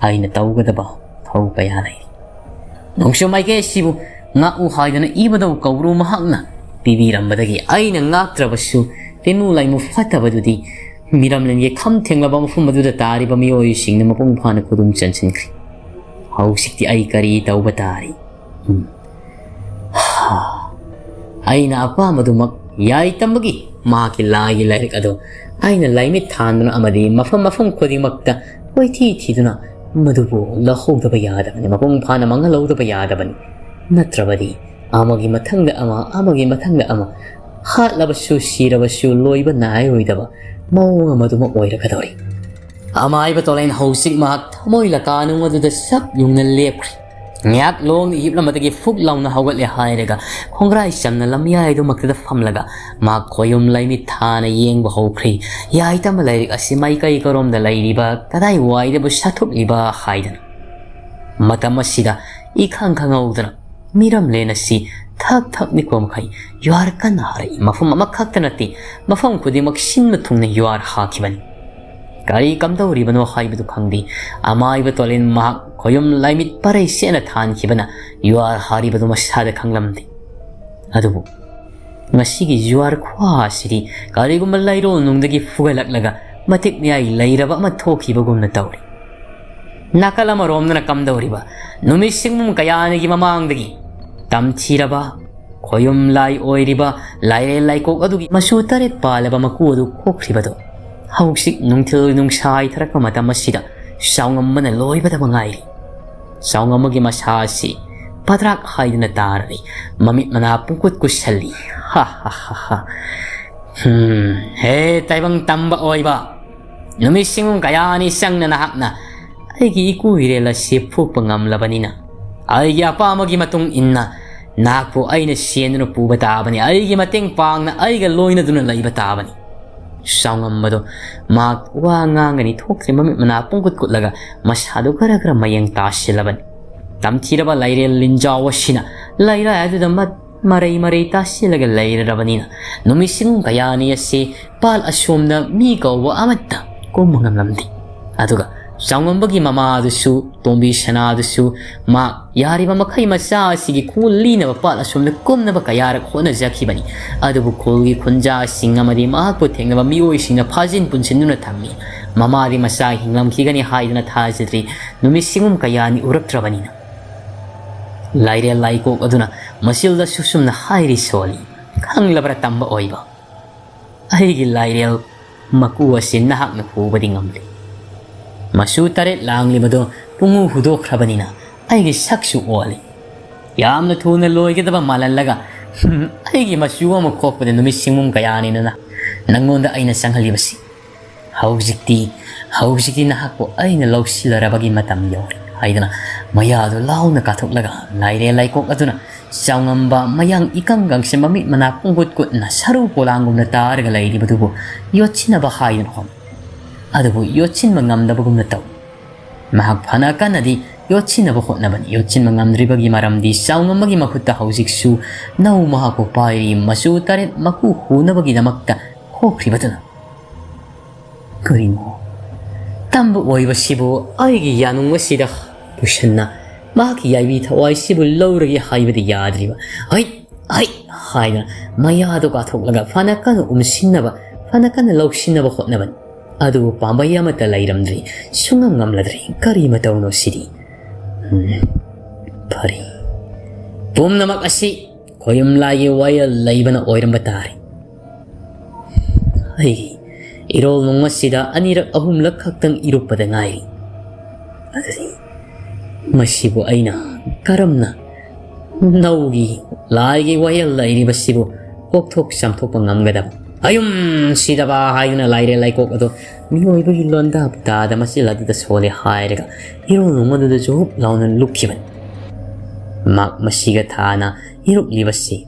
ꯑꯩꯅ ꯇꯧꯒꯗꯕ ꯊꯧ ꯀꯌꯥ ꯂꯩꯔꯤ꯫ ꯅꯣꯡꯆꯨꯞ ꯃꯥꯏꯀꯩ ꯑꯁꯤꯕꯨ ꯉꯥꯛꯎ ꯍꯥꯏꯗꯅ ꯏꯕꯗꯧ ꯀꯧꯕ꯭ꯔꯨ ꯃꯍꯥꯛꯅ ꯄꯤꯕꯤꯔꯝꯕꯗꯒꯤ ꯑꯩꯅ ꯉꯥꯛꯇ꯭ꯔꯕꯁꯨ ꯇꯤꯟꯃꯨ ꯂꯥꯏꯃꯨ ꯐꯠꯇꯕꯗꯨꯗꯤ ꯃꯤꯔꯝꯂꯦꯟꯒꯤ ꯈꯝ ꯊꯦꯡꯂꯕ ꯃꯐꯝ ꯑꯗꯨꯗ ꯇꯥꯔꯤꯕ ꯃꯤꯑꯣꯏꯁꯤꯡꯅ ꯃꯄꯨꯡ ꯐꯥꯅ ꯈꯨꯗꯨꯝ ꯆꯟꯁꯤꯟꯈ꯭ꯔꯤ꯫ ꯍꯧꯖꯤꯛꯇꯤ ꯑꯩ ꯀꯔꯤ ꯇꯧꯕ ꯇꯥꯔꯤ? ꯎꯝ꯫ ꯍꯥ꯫ ꯑꯩꯅ ꯑꯄꯥꯝꯕꯗꯨꯃꯛ ꯌꯥꯏ ꯇꯝꯕꯒꯤ ꯃꯍꯥꯛꯀꯤ ꯂꯥꯏꯒꯤ ꯂꯥꯏꯔꯤꯛ ꯑꯗꯨ ꯑꯩꯅ ꯂꯥꯏꯃꯤꯠ ꯊꯥꯟꯗꯨꯅ ꯑꯃꯗꯤ ꯃꯐꯝ ꯃꯐꯝ ꯈꯨꯗꯤꯡꯃꯛꯇ ꯀꯣꯏꯊꯤ ꯊꯤꯗꯨꯅ ꯃꯗꯨꯕꯨ ꯂꯧꯍꯧꯗꯕ ꯌꯥꯗꯕꯅꯤ, ꯃꯄꯨꯡ ꯐꯥꯅ ꯃꯥꯡꯍꯜꯍꯧꯗꯕ ꯌꯥꯗꯕꯅꯤ꯫ ꯅꯠꯇ꯭ꯔꯕꯗꯤ ꯑꯃꯒꯤ ꯃꯊꯪꯗ ꯑꯃ, ꯑꯃꯒꯤ ꯃꯊꯪꯗ ꯑꯃ, ꯍꯥꯠꯂꯕꯁꯨ ꯁꯤꯔꯕꯁꯨ ꯂꯣꯏꯕ ꯅꯥꯏꯔꯣꯏꯗꯕ ꯃꯑꯣꯡ ꯑꯃꯗꯨꯃꯛ ꯑꯣꯏꯔꯛꯀꯗꯧꯔꯤ꯫ ꯑꯃꯥꯏꯕ ꯇꯣꯂꯦꯟ ꯍꯧꯖꯤꯛ ꯃꯍꯥꯛ ꯊꯃꯣꯏ ꯂꯀꯥꯅꯨꯡ ꯑꯗꯨꯗ ꯆꯞ ꯌꯨꯡꯅ ꯂꯦꯞꯈ꯭ꯔꯦ꯫ ꯉꯥꯏꯍꯥꯛ ꯂꯣꯡꯅ ꯍꯤꯞꯂꯝꯕꯗꯒꯤ ꯐꯨꯛ ꯂꯥꯎꯅ ꯍꯧꯒꯠꯂꯦ ꯍꯥꯏꯔꯒ ꯈꯣꯡꯒ꯭ꯔꯥꯏ ꯆꯝꯅ ꯂꯝꯌꯥꯏꯗꯨꯃꯛꯇꯗ ꯐꯝꯂꯒ ꯃꯍꯥꯛ ꯈꯣꯌꯨꯝ ꯂꯥꯏꯃꯤꯠ ꯊꯥꯅ ꯌꯦꯡꯕ ꯍꯧꯈ꯭ꯔꯦ꯫ ꯌꯥꯏ ꯇꯝꯕ ꯂꯥꯏꯔꯤꯛ ꯑꯁꯤ ꯃꯥꯏꯀꯩ ꯀꯔꯣꯝꯗ ꯂꯩꯔꯤꯕ, ꯀꯗꯥꯏ ꯋꯥꯏꯗꯕꯨ ꯁꯥꯊꯨꯞꯂꯤꯕ ꯍꯥꯏꯗꯅ꯫ ꯃꯇꯝ ꯑꯁꯤꯗ ꯏꯈꯪ ꯈꯪꯍꯧꯗꯅ ꯃꯤꯔꯝꯂꯦꯟ ꯑꯁꯤ ꯊꯛ ꯊꯛ ꯅꯤꯛꯄ ꯃꯈꯩ ꯌꯨꯍꯥꯔ ꯀꯟꯅ ꯍꯥꯔꯛꯏ꯫ ꯃꯐꯝ ꯑꯃꯈꯛꯇ ꯅꯠꯇꯦ, ꯃꯐꯝ ꯈꯨꯗꯤꯡꯃꯛ ꯁꯤꯟꯕ ꯊꯨꯡꯅ ꯌꯨꯍꯥꯔ ꯍꯥꯈꯤꯕꯅꯤ꯫ ꯀꯔꯤ ꯀꯝꯗꯧꯔꯤꯕꯅꯣ ꯍꯥꯏꯕꯗꯨ ꯈꯪꯗꯦ꯫ ꯑꯃꯥꯏꯕ ꯇꯣꯂꯦꯟ ꯃꯍꯥꯛ ꯈꯣꯌꯨꯝ ꯂꯥꯏꯃꯤꯠ ꯄꯔꯩ ꯁꯦꯠꯅ ꯊꯥꯟꯈꯤꯕꯅ ꯌꯨꯍꯥꯔ ꯍꯥꯔꯤꯕꯗꯨ ꯃꯁꯥꯗ ꯈꯪꯂꯝꯗꯦ꯫ ꯑꯗꯨꯕꯨ ꯉꯁꯤꯒꯤ ꯌꯨꯍꯥꯔ ꯈꯨꯍꯥ ꯑꯁꯤꯗꯤ ꯀꯔꯤꯒꯨꯝꯕ ꯂꯩꯔꯣꯜ ꯅꯨꯡꯗꯒꯤ ꯐꯨꯒꯠꯂꯛꯂꯒ ꯃꯇꯤꯛ ꯃꯌꯥꯏ ꯂꯩꯔꯕ ꯑꯃ ꯊꯣꯛꯈꯤꯕꯒꯨꯝꯅ ꯇꯧꯔꯤ꯫ ꯅꯥꯀꯜ ꯑꯃꯔꯣꯝꯗꯅ ꯀꯝꯗꯧꯔꯤꯕ? ꯅꯨꯃꯤꯠ ꯁꯤꯡꯃꯨꯝ ꯀꯌꯥꯅꯤꯒꯤ ꯃꯃꯥꯡꯗꯒꯤ ꯇꯝꯊꯤꯔꯕ ꯈꯣꯌꯨꯝ ꯂꯥꯏ ꯑꯣꯏꯔꯤꯕ ꯂꯥꯏꯔꯦꯜ ꯂꯥꯏꯀꯣꯛ ꯑꯗꯨꯒꯤ ꯃꯆꯨ ꯇꯔꯦꯠ ꯄꯥꯜꯂꯕ ꯃꯀꯨ ꯑꯗꯨ ꯈꯣꯛꯈ꯭ꯔꯤꯕꯗꯣ ꯍꯧꯖꯤꯛ ꯅꯨꯡꯊꯤꯜ ꯅꯨꯡꯁꯥ ꯍꯥꯏꯊꯔꯛꯄ ꯃꯇꯝ ꯑꯁꯤꯗ ꯆꯥꯎꯉꯝꯕꯅ ꯂꯣꯏꯕꯗ ꯃꯉꯥꯏꯔꯤ꯫ ꯆꯥꯎꯉꯝꯕꯒꯤ ꯃꯁꯥ ꯑꯁꯤ ꯄꯗ꯭ꯔꯥꯛ ꯍꯥꯏꯗꯨꯅ ꯇꯥꯔꯔꯤ꯫ ꯃꯃꯤꯠ ꯃꯅꯥ ꯄꯨꯡꯀꯨꯠ ꯀꯨꯠꯁꯜꯂꯤ꯫ ꯍꯥ ꯍꯥ ꯍꯥ ꯍꯥ꯫ ꯍꯝ, ꯍꯦ ꯇꯥꯏꯕꯪ ꯇꯝꯕ ꯑꯣꯏꯕ, ꯅꯨꯃꯤꯠ ꯁꯤꯡ ꯀꯌꯥꯅꯤ ꯆꯪꯅ ꯅꯍꯥꯛꯅ ꯑꯩꯒꯤ ꯏꯀꯨ ꯏꯔꯦꯜ ꯑꯁꯤ ꯐꯨꯛꯄ ꯉꯝꯂꯕꯅꯤꯅ, ꯑꯩꯒꯤ ꯑꯄꯥꯝꯕꯒꯤ ꯃꯇꯨꯡ ꯏꯟꯅ ꯅꯍꯥꯛꯄꯨ ꯑꯩꯅ ꯁꯦꯟꯗꯨꯅ ꯄꯨꯕ ꯇꯥꯕꯅꯤ, ꯑꯩꯒꯤ ꯃꯇꯦꯡ ꯄꯥꯡꯅ ꯑꯩꯒ ꯂꯣꯏꯅꯗꯨꯅ ꯂꯩꯕ ꯇꯥꯕꯅꯤ꯫ ꯆꯥꯎꯉꯝꯕꯗꯣ ꯃꯍꯥꯛ ꯋꯥ ꯉꯥꯡꯒꯅꯤ ꯊꯣꯛꯇ꯭ꯔꯤ, ꯃꯃꯤꯠ ꯃꯅꯥ ꯄꯨꯡꯀꯨꯠ ꯀꯨꯠꯂꯒ ꯃꯁꯥꯗꯨ ꯈꯔ ꯈꯔ ꯃꯌꯦꯡ ꯇꯥꯁꯤꯜꯂꯕꯅꯤ꯫ ꯇꯝꯊꯤꯔꯕ ꯂꯥꯏꯔꯦꯜ ꯂꯤꯟꯖꯥꯎ ꯑꯁꯤꯅ ꯂꯩꯔꯥꯏ ꯑꯗꯨꯗ ꯃꯠ-, ꯃꯔꯩ ꯃꯔꯩ ꯇꯥꯁꯤꯜꯂꯒ ꯂꯩꯔꯔꯕꯅꯤꯅ ꯅꯨꯃꯤꯠ ꯁꯤꯡ ꯀꯌꯥꯅꯤ ꯑꯁꯤ ꯄꯥꯜ ꯑꯁꯣꯝꯗ ꯃꯤ ꯀꯧꯕ ꯑꯃꯠꯇ ꯀꯨꯝꯕ ꯉꯝꯂꯝꯗꯦ꯫ ꯑꯗꯨꯒ ꯆꯥꯎꯉꯝꯕꯒꯤ ꯃꯃꯥꯗꯨꯁꯨ, ꯇꯣꯝꯕꯤ ꯁꯅꯥꯗꯨꯁꯨ ꯃꯥ ꯌꯥꯔꯤꯕ ꯃꯈꯩ ꯃꯆꯥ ꯑꯁꯤꯒꯤ ꯈꯣꯡꯎꯜ ꯂꯤꯅꯕ ꯄꯥꯠ ꯑꯁꯣꯝꯗ ꯀꯨꯝꯅꯕ ꯀꯌꯥꯔꯛ ꯍꯣꯠꯅꯖꯈꯤꯕꯅꯤ꯫ ꯑꯗꯨꯕꯨ ꯈꯨꯜꯒꯤ ꯈꯨꯟꯖꯥꯁꯤꯡ ꯑꯃꯗꯤ ꯃꯍꯥꯛꯄꯨ ꯊꯦꯡꯅꯕ ꯃꯤꯑꯣꯏꯁꯤꯡꯅ ꯐꯥꯖꯤꯟ ꯄꯨꯟꯁꯤꯟꯗꯨꯅ ꯊꯝꯃꯤ꯫ ꯃꯃꯥꯗꯤ ꯃꯆꯥ ꯍꯤꯡꯂꯝꯈꯤꯒꯅꯤ ꯍꯥꯏꯗꯨꯅ ꯊꯥꯖꯗ꯭ꯔꯤ, ꯅꯨꯃꯤꯠ ꯁꯤꯡꯒꯨꯝ ꯀꯌꯥꯅꯤ ꯎꯔꯛꯇ꯭ꯔꯕꯅꯤꯅ꯫ ꯂꯥꯏꯔꯦꯜ ꯂꯥꯏꯀꯣꯛ ꯑꯗꯨꯅ ꯃꯆꯤꯜꯗ ꯁꯨꯁꯨꯝꯅ ꯍꯥꯏꯔꯤ ꯁꯣꯜꯂꯤ, "ꯈꯪꯂꯕ꯭ꯔꯥ ꯇꯝꯕ ꯑꯣꯏꯕ? ꯑꯩꯒꯤ ꯂꯥꯏꯔꯦꯜ ꯃꯀꯨ ꯑꯁꯤ ꯅꯍꯥꯛꯅ ꯍꯨꯕꯗꯤ ꯉꯝꯂꯤ꯫ ꯃꯆꯨ ꯇꯔꯦꯠ ꯂꯥꯡꯂꯤꯕꯗꯨ ꯄꯨꯡꯍꯨ ꯍꯨꯗꯣꯛꯈ꯭ꯔꯕꯅꯤꯅ ꯑꯩꯒꯤ ꯁꯛꯁꯨ ꯑꯣꯜꯂꯤ꯫ ꯌꯥꯝꯅ ꯊꯨꯅ ꯂꯣꯏꯒꯗꯕ ꯃꯥꯜꯍꯜꯂꯒ ꯑꯩꯒꯤ ꯃꯆꯨ ꯑꯃ ꯈꯣꯛꯄꯗ ꯅꯨꯃꯤꯠ ꯁꯤꯡꯒꯨꯝ ꯀꯌꯥꯅꯤꯅ ꯅꯪꯉꯣꯟꯗ ꯑꯩꯅ ꯆꯪꯍꯜꯂꯤꯕꯁꯤ꯫ ꯍꯧꯖꯤꯛꯇꯤ, ꯍꯧꯖꯤꯛꯇꯤ ꯅꯍꯥꯛꯄꯨ ꯑꯩꯅ ꯂꯧꯁꯤꯜꯂꯔꯕꯒꯤ ꯃꯇꯝ ꯌꯧꯔꯦ" ꯍꯥꯏꯗꯨꯅ ꯃꯌꯥꯗꯨ ꯂꯥꯎꯅ ꯀꯥꯊꯣꯛꯂꯒ ꯂꯥꯏꯔꯦꯜ ꯂꯥꯏꯀꯣꯛ ꯑꯗꯨꯅ ꯆꯥꯎꯉꯝꯕ, ꯃꯌꯥꯡ ꯏꯀꯪ ꯀꯪꯁꯤꯟꯕ, ꯃꯤꯠ ꯃꯅꯥ ꯄꯨꯡꯀꯨꯠ ꯀꯨꯠꯅ ꯁꯔꯨ ꯄꯣꯂꯥꯡꯒꯨꯝꯅ ꯇꯥꯔꯒ ꯂꯩꯔꯤꯕꯗꯨꯕꯨ ꯌꯣꯠꯁꯤꯟꯅꯕ ꯍꯥꯏꯗꯨꯅ ꯍꯣꯠꯅꯩ꯫ ꯑꯗꯨꯕꯨ ꯌꯣꯠꯁꯤꯟꯕ ꯉꯝꯗꯕꯒꯨꯝꯅ ꯇꯧꯏ꯫ ꯃꯍꯥꯛ ꯐꯅ ꯀꯟꯅꯗꯤ ꯌꯣꯠꯁꯤꯟꯅꯕ ꯍꯣꯠꯅꯕꯅꯤ꯫ ꯌꯣꯠꯁꯤꯟꯕ ꯉꯝꯗ꯭ꯔꯤꯕꯒꯤ ꯃꯔꯝꯗꯤ ꯆꯥꯎꯉꯝꯕꯒꯤ ꯃꯈꯨꯠꯇ ꯍꯧꯖꯤꯛꯁꯨ ꯅꯧ ꯃꯍꯥꯛꯄꯨ ꯄꯥꯏꯔꯤ, ꯃꯆꯨ ꯇꯔꯦꯠ ꯃꯀꯨ ꯍꯨꯅꯕꯒꯤꯗꯃꯛꯇ ꯈꯣꯛꯈ꯭ꯔꯤꯕꯗꯨꯅ꯫ ꯀꯔꯤꯅꯣ? ꯇꯝꯕ ꯑꯣꯏꯕꯁꯤꯕꯨ ꯑꯩꯒꯤ ꯌꯥꯅꯨꯡ ꯑꯁꯤꯗ ꯄꯨꯁꯟꯅ ꯃꯍꯥꯛꯀꯤ ꯌꯥꯏꯕꯤ ꯊꯋꯥꯏꯁꯤꯕꯨ ꯂꯧꯔꯒꯦ ꯍꯥꯏꯕꯗꯤ ꯌꯥꯗ꯭ꯔꯤꯕ꯫ "ꯍꯩꯠ! ꯍꯩꯠ!" ꯍꯥꯏꯅ ꯃꯌꯥꯗꯨ ꯀꯥꯊꯣꯛꯂꯒ ꯐꯅ ꯀꯟꯅ ꯎꯝꯁꯤꯟꯅꯕ, ꯐꯅ ꯀꯟꯅ ꯂꯧꯁꯤꯟꯅꯕ ꯍꯣꯠꯅꯕꯅꯤ꯫ ꯑꯗꯨꯕꯨ ꯄꯥꯝꯕꯩ ꯑꯃꯠꯇ ꯂꯩꯔꯝꯗ꯭ꯔꯤ꯫ ꯁꯨꯡꯉꯝ ꯉꯝꯂꯗ꯭ꯔꯤ꯫ ꯀꯔꯤ ꯃꯇꯧꯅꯣ ꯁꯤꯗꯤ? ꯎꯝ, ꯐꯔꯦ꯫ ꯄꯨꯝꯅꯃꯛ ꯑꯁꯤ ꯈꯣꯌꯨꯝ ꯂꯥꯏꯒꯤ ꯋꯥꯌꯦꯜ ꯂꯩꯕꯅ ꯑꯣꯏꯔꯝꯕ ꯇꯥꯔꯦ꯫ ꯑꯩꯒꯤ ꯏꯔꯣꯜ ꯅꯨꯡ ꯑꯁꯤꯗ ꯑꯅꯤꯔꯛ ꯑꯍꯨꯝꯂꯛ ꯈꯛꯇꯪ ꯏꯔꯨꯞꯄꯗ ꯉꯥꯏꯔꯤ꯫ ꯑꯗꯨꯗꯤ ꯃꯁꯤꯕꯨ ꯑꯩꯅ ꯀꯔꯝꯅ ꯅꯧꯒꯤ ꯂꯥꯏꯒꯤ ꯋꯥꯌꯦꯜ ꯂꯩꯔꯤꯕꯁꯤꯕꯨ ꯀꯣꯛꯊꯣꯛ ꯆꯥꯝꯊꯣꯛꯄ ꯉꯝꯒꯗꯕ? ꯑꯌꯨꯝ ꯁꯤꯗꯕ ꯍꯥꯏꯗꯨꯅ ꯂꯥꯏꯔꯦꯜ ꯂꯥꯏꯀꯣꯛ ꯑꯗꯨ ꯃꯤꯑꯣꯏꯕꯒꯤ ꯂꯣꯟꯗꯥ ꯄꯨꯇꯥꯗ ꯃꯆꯤꯜ ꯑꯗꯨꯗ ꯁꯣꯜꯂꯦ ꯍꯥꯏꯔꯒ ꯏꯔꯣꯜ ꯅꯨꯡ ꯑꯗꯨꯗ ꯖꯨꯞ ꯂꯥꯎꯅ ꯂꯨꯞꯈꯤꯕꯅꯤ꯫ ꯃꯍꯥꯛ ꯃꯁꯤꯒ ꯊꯥꯅ ꯏꯔꯨꯞꯂꯤꯕꯁꯤ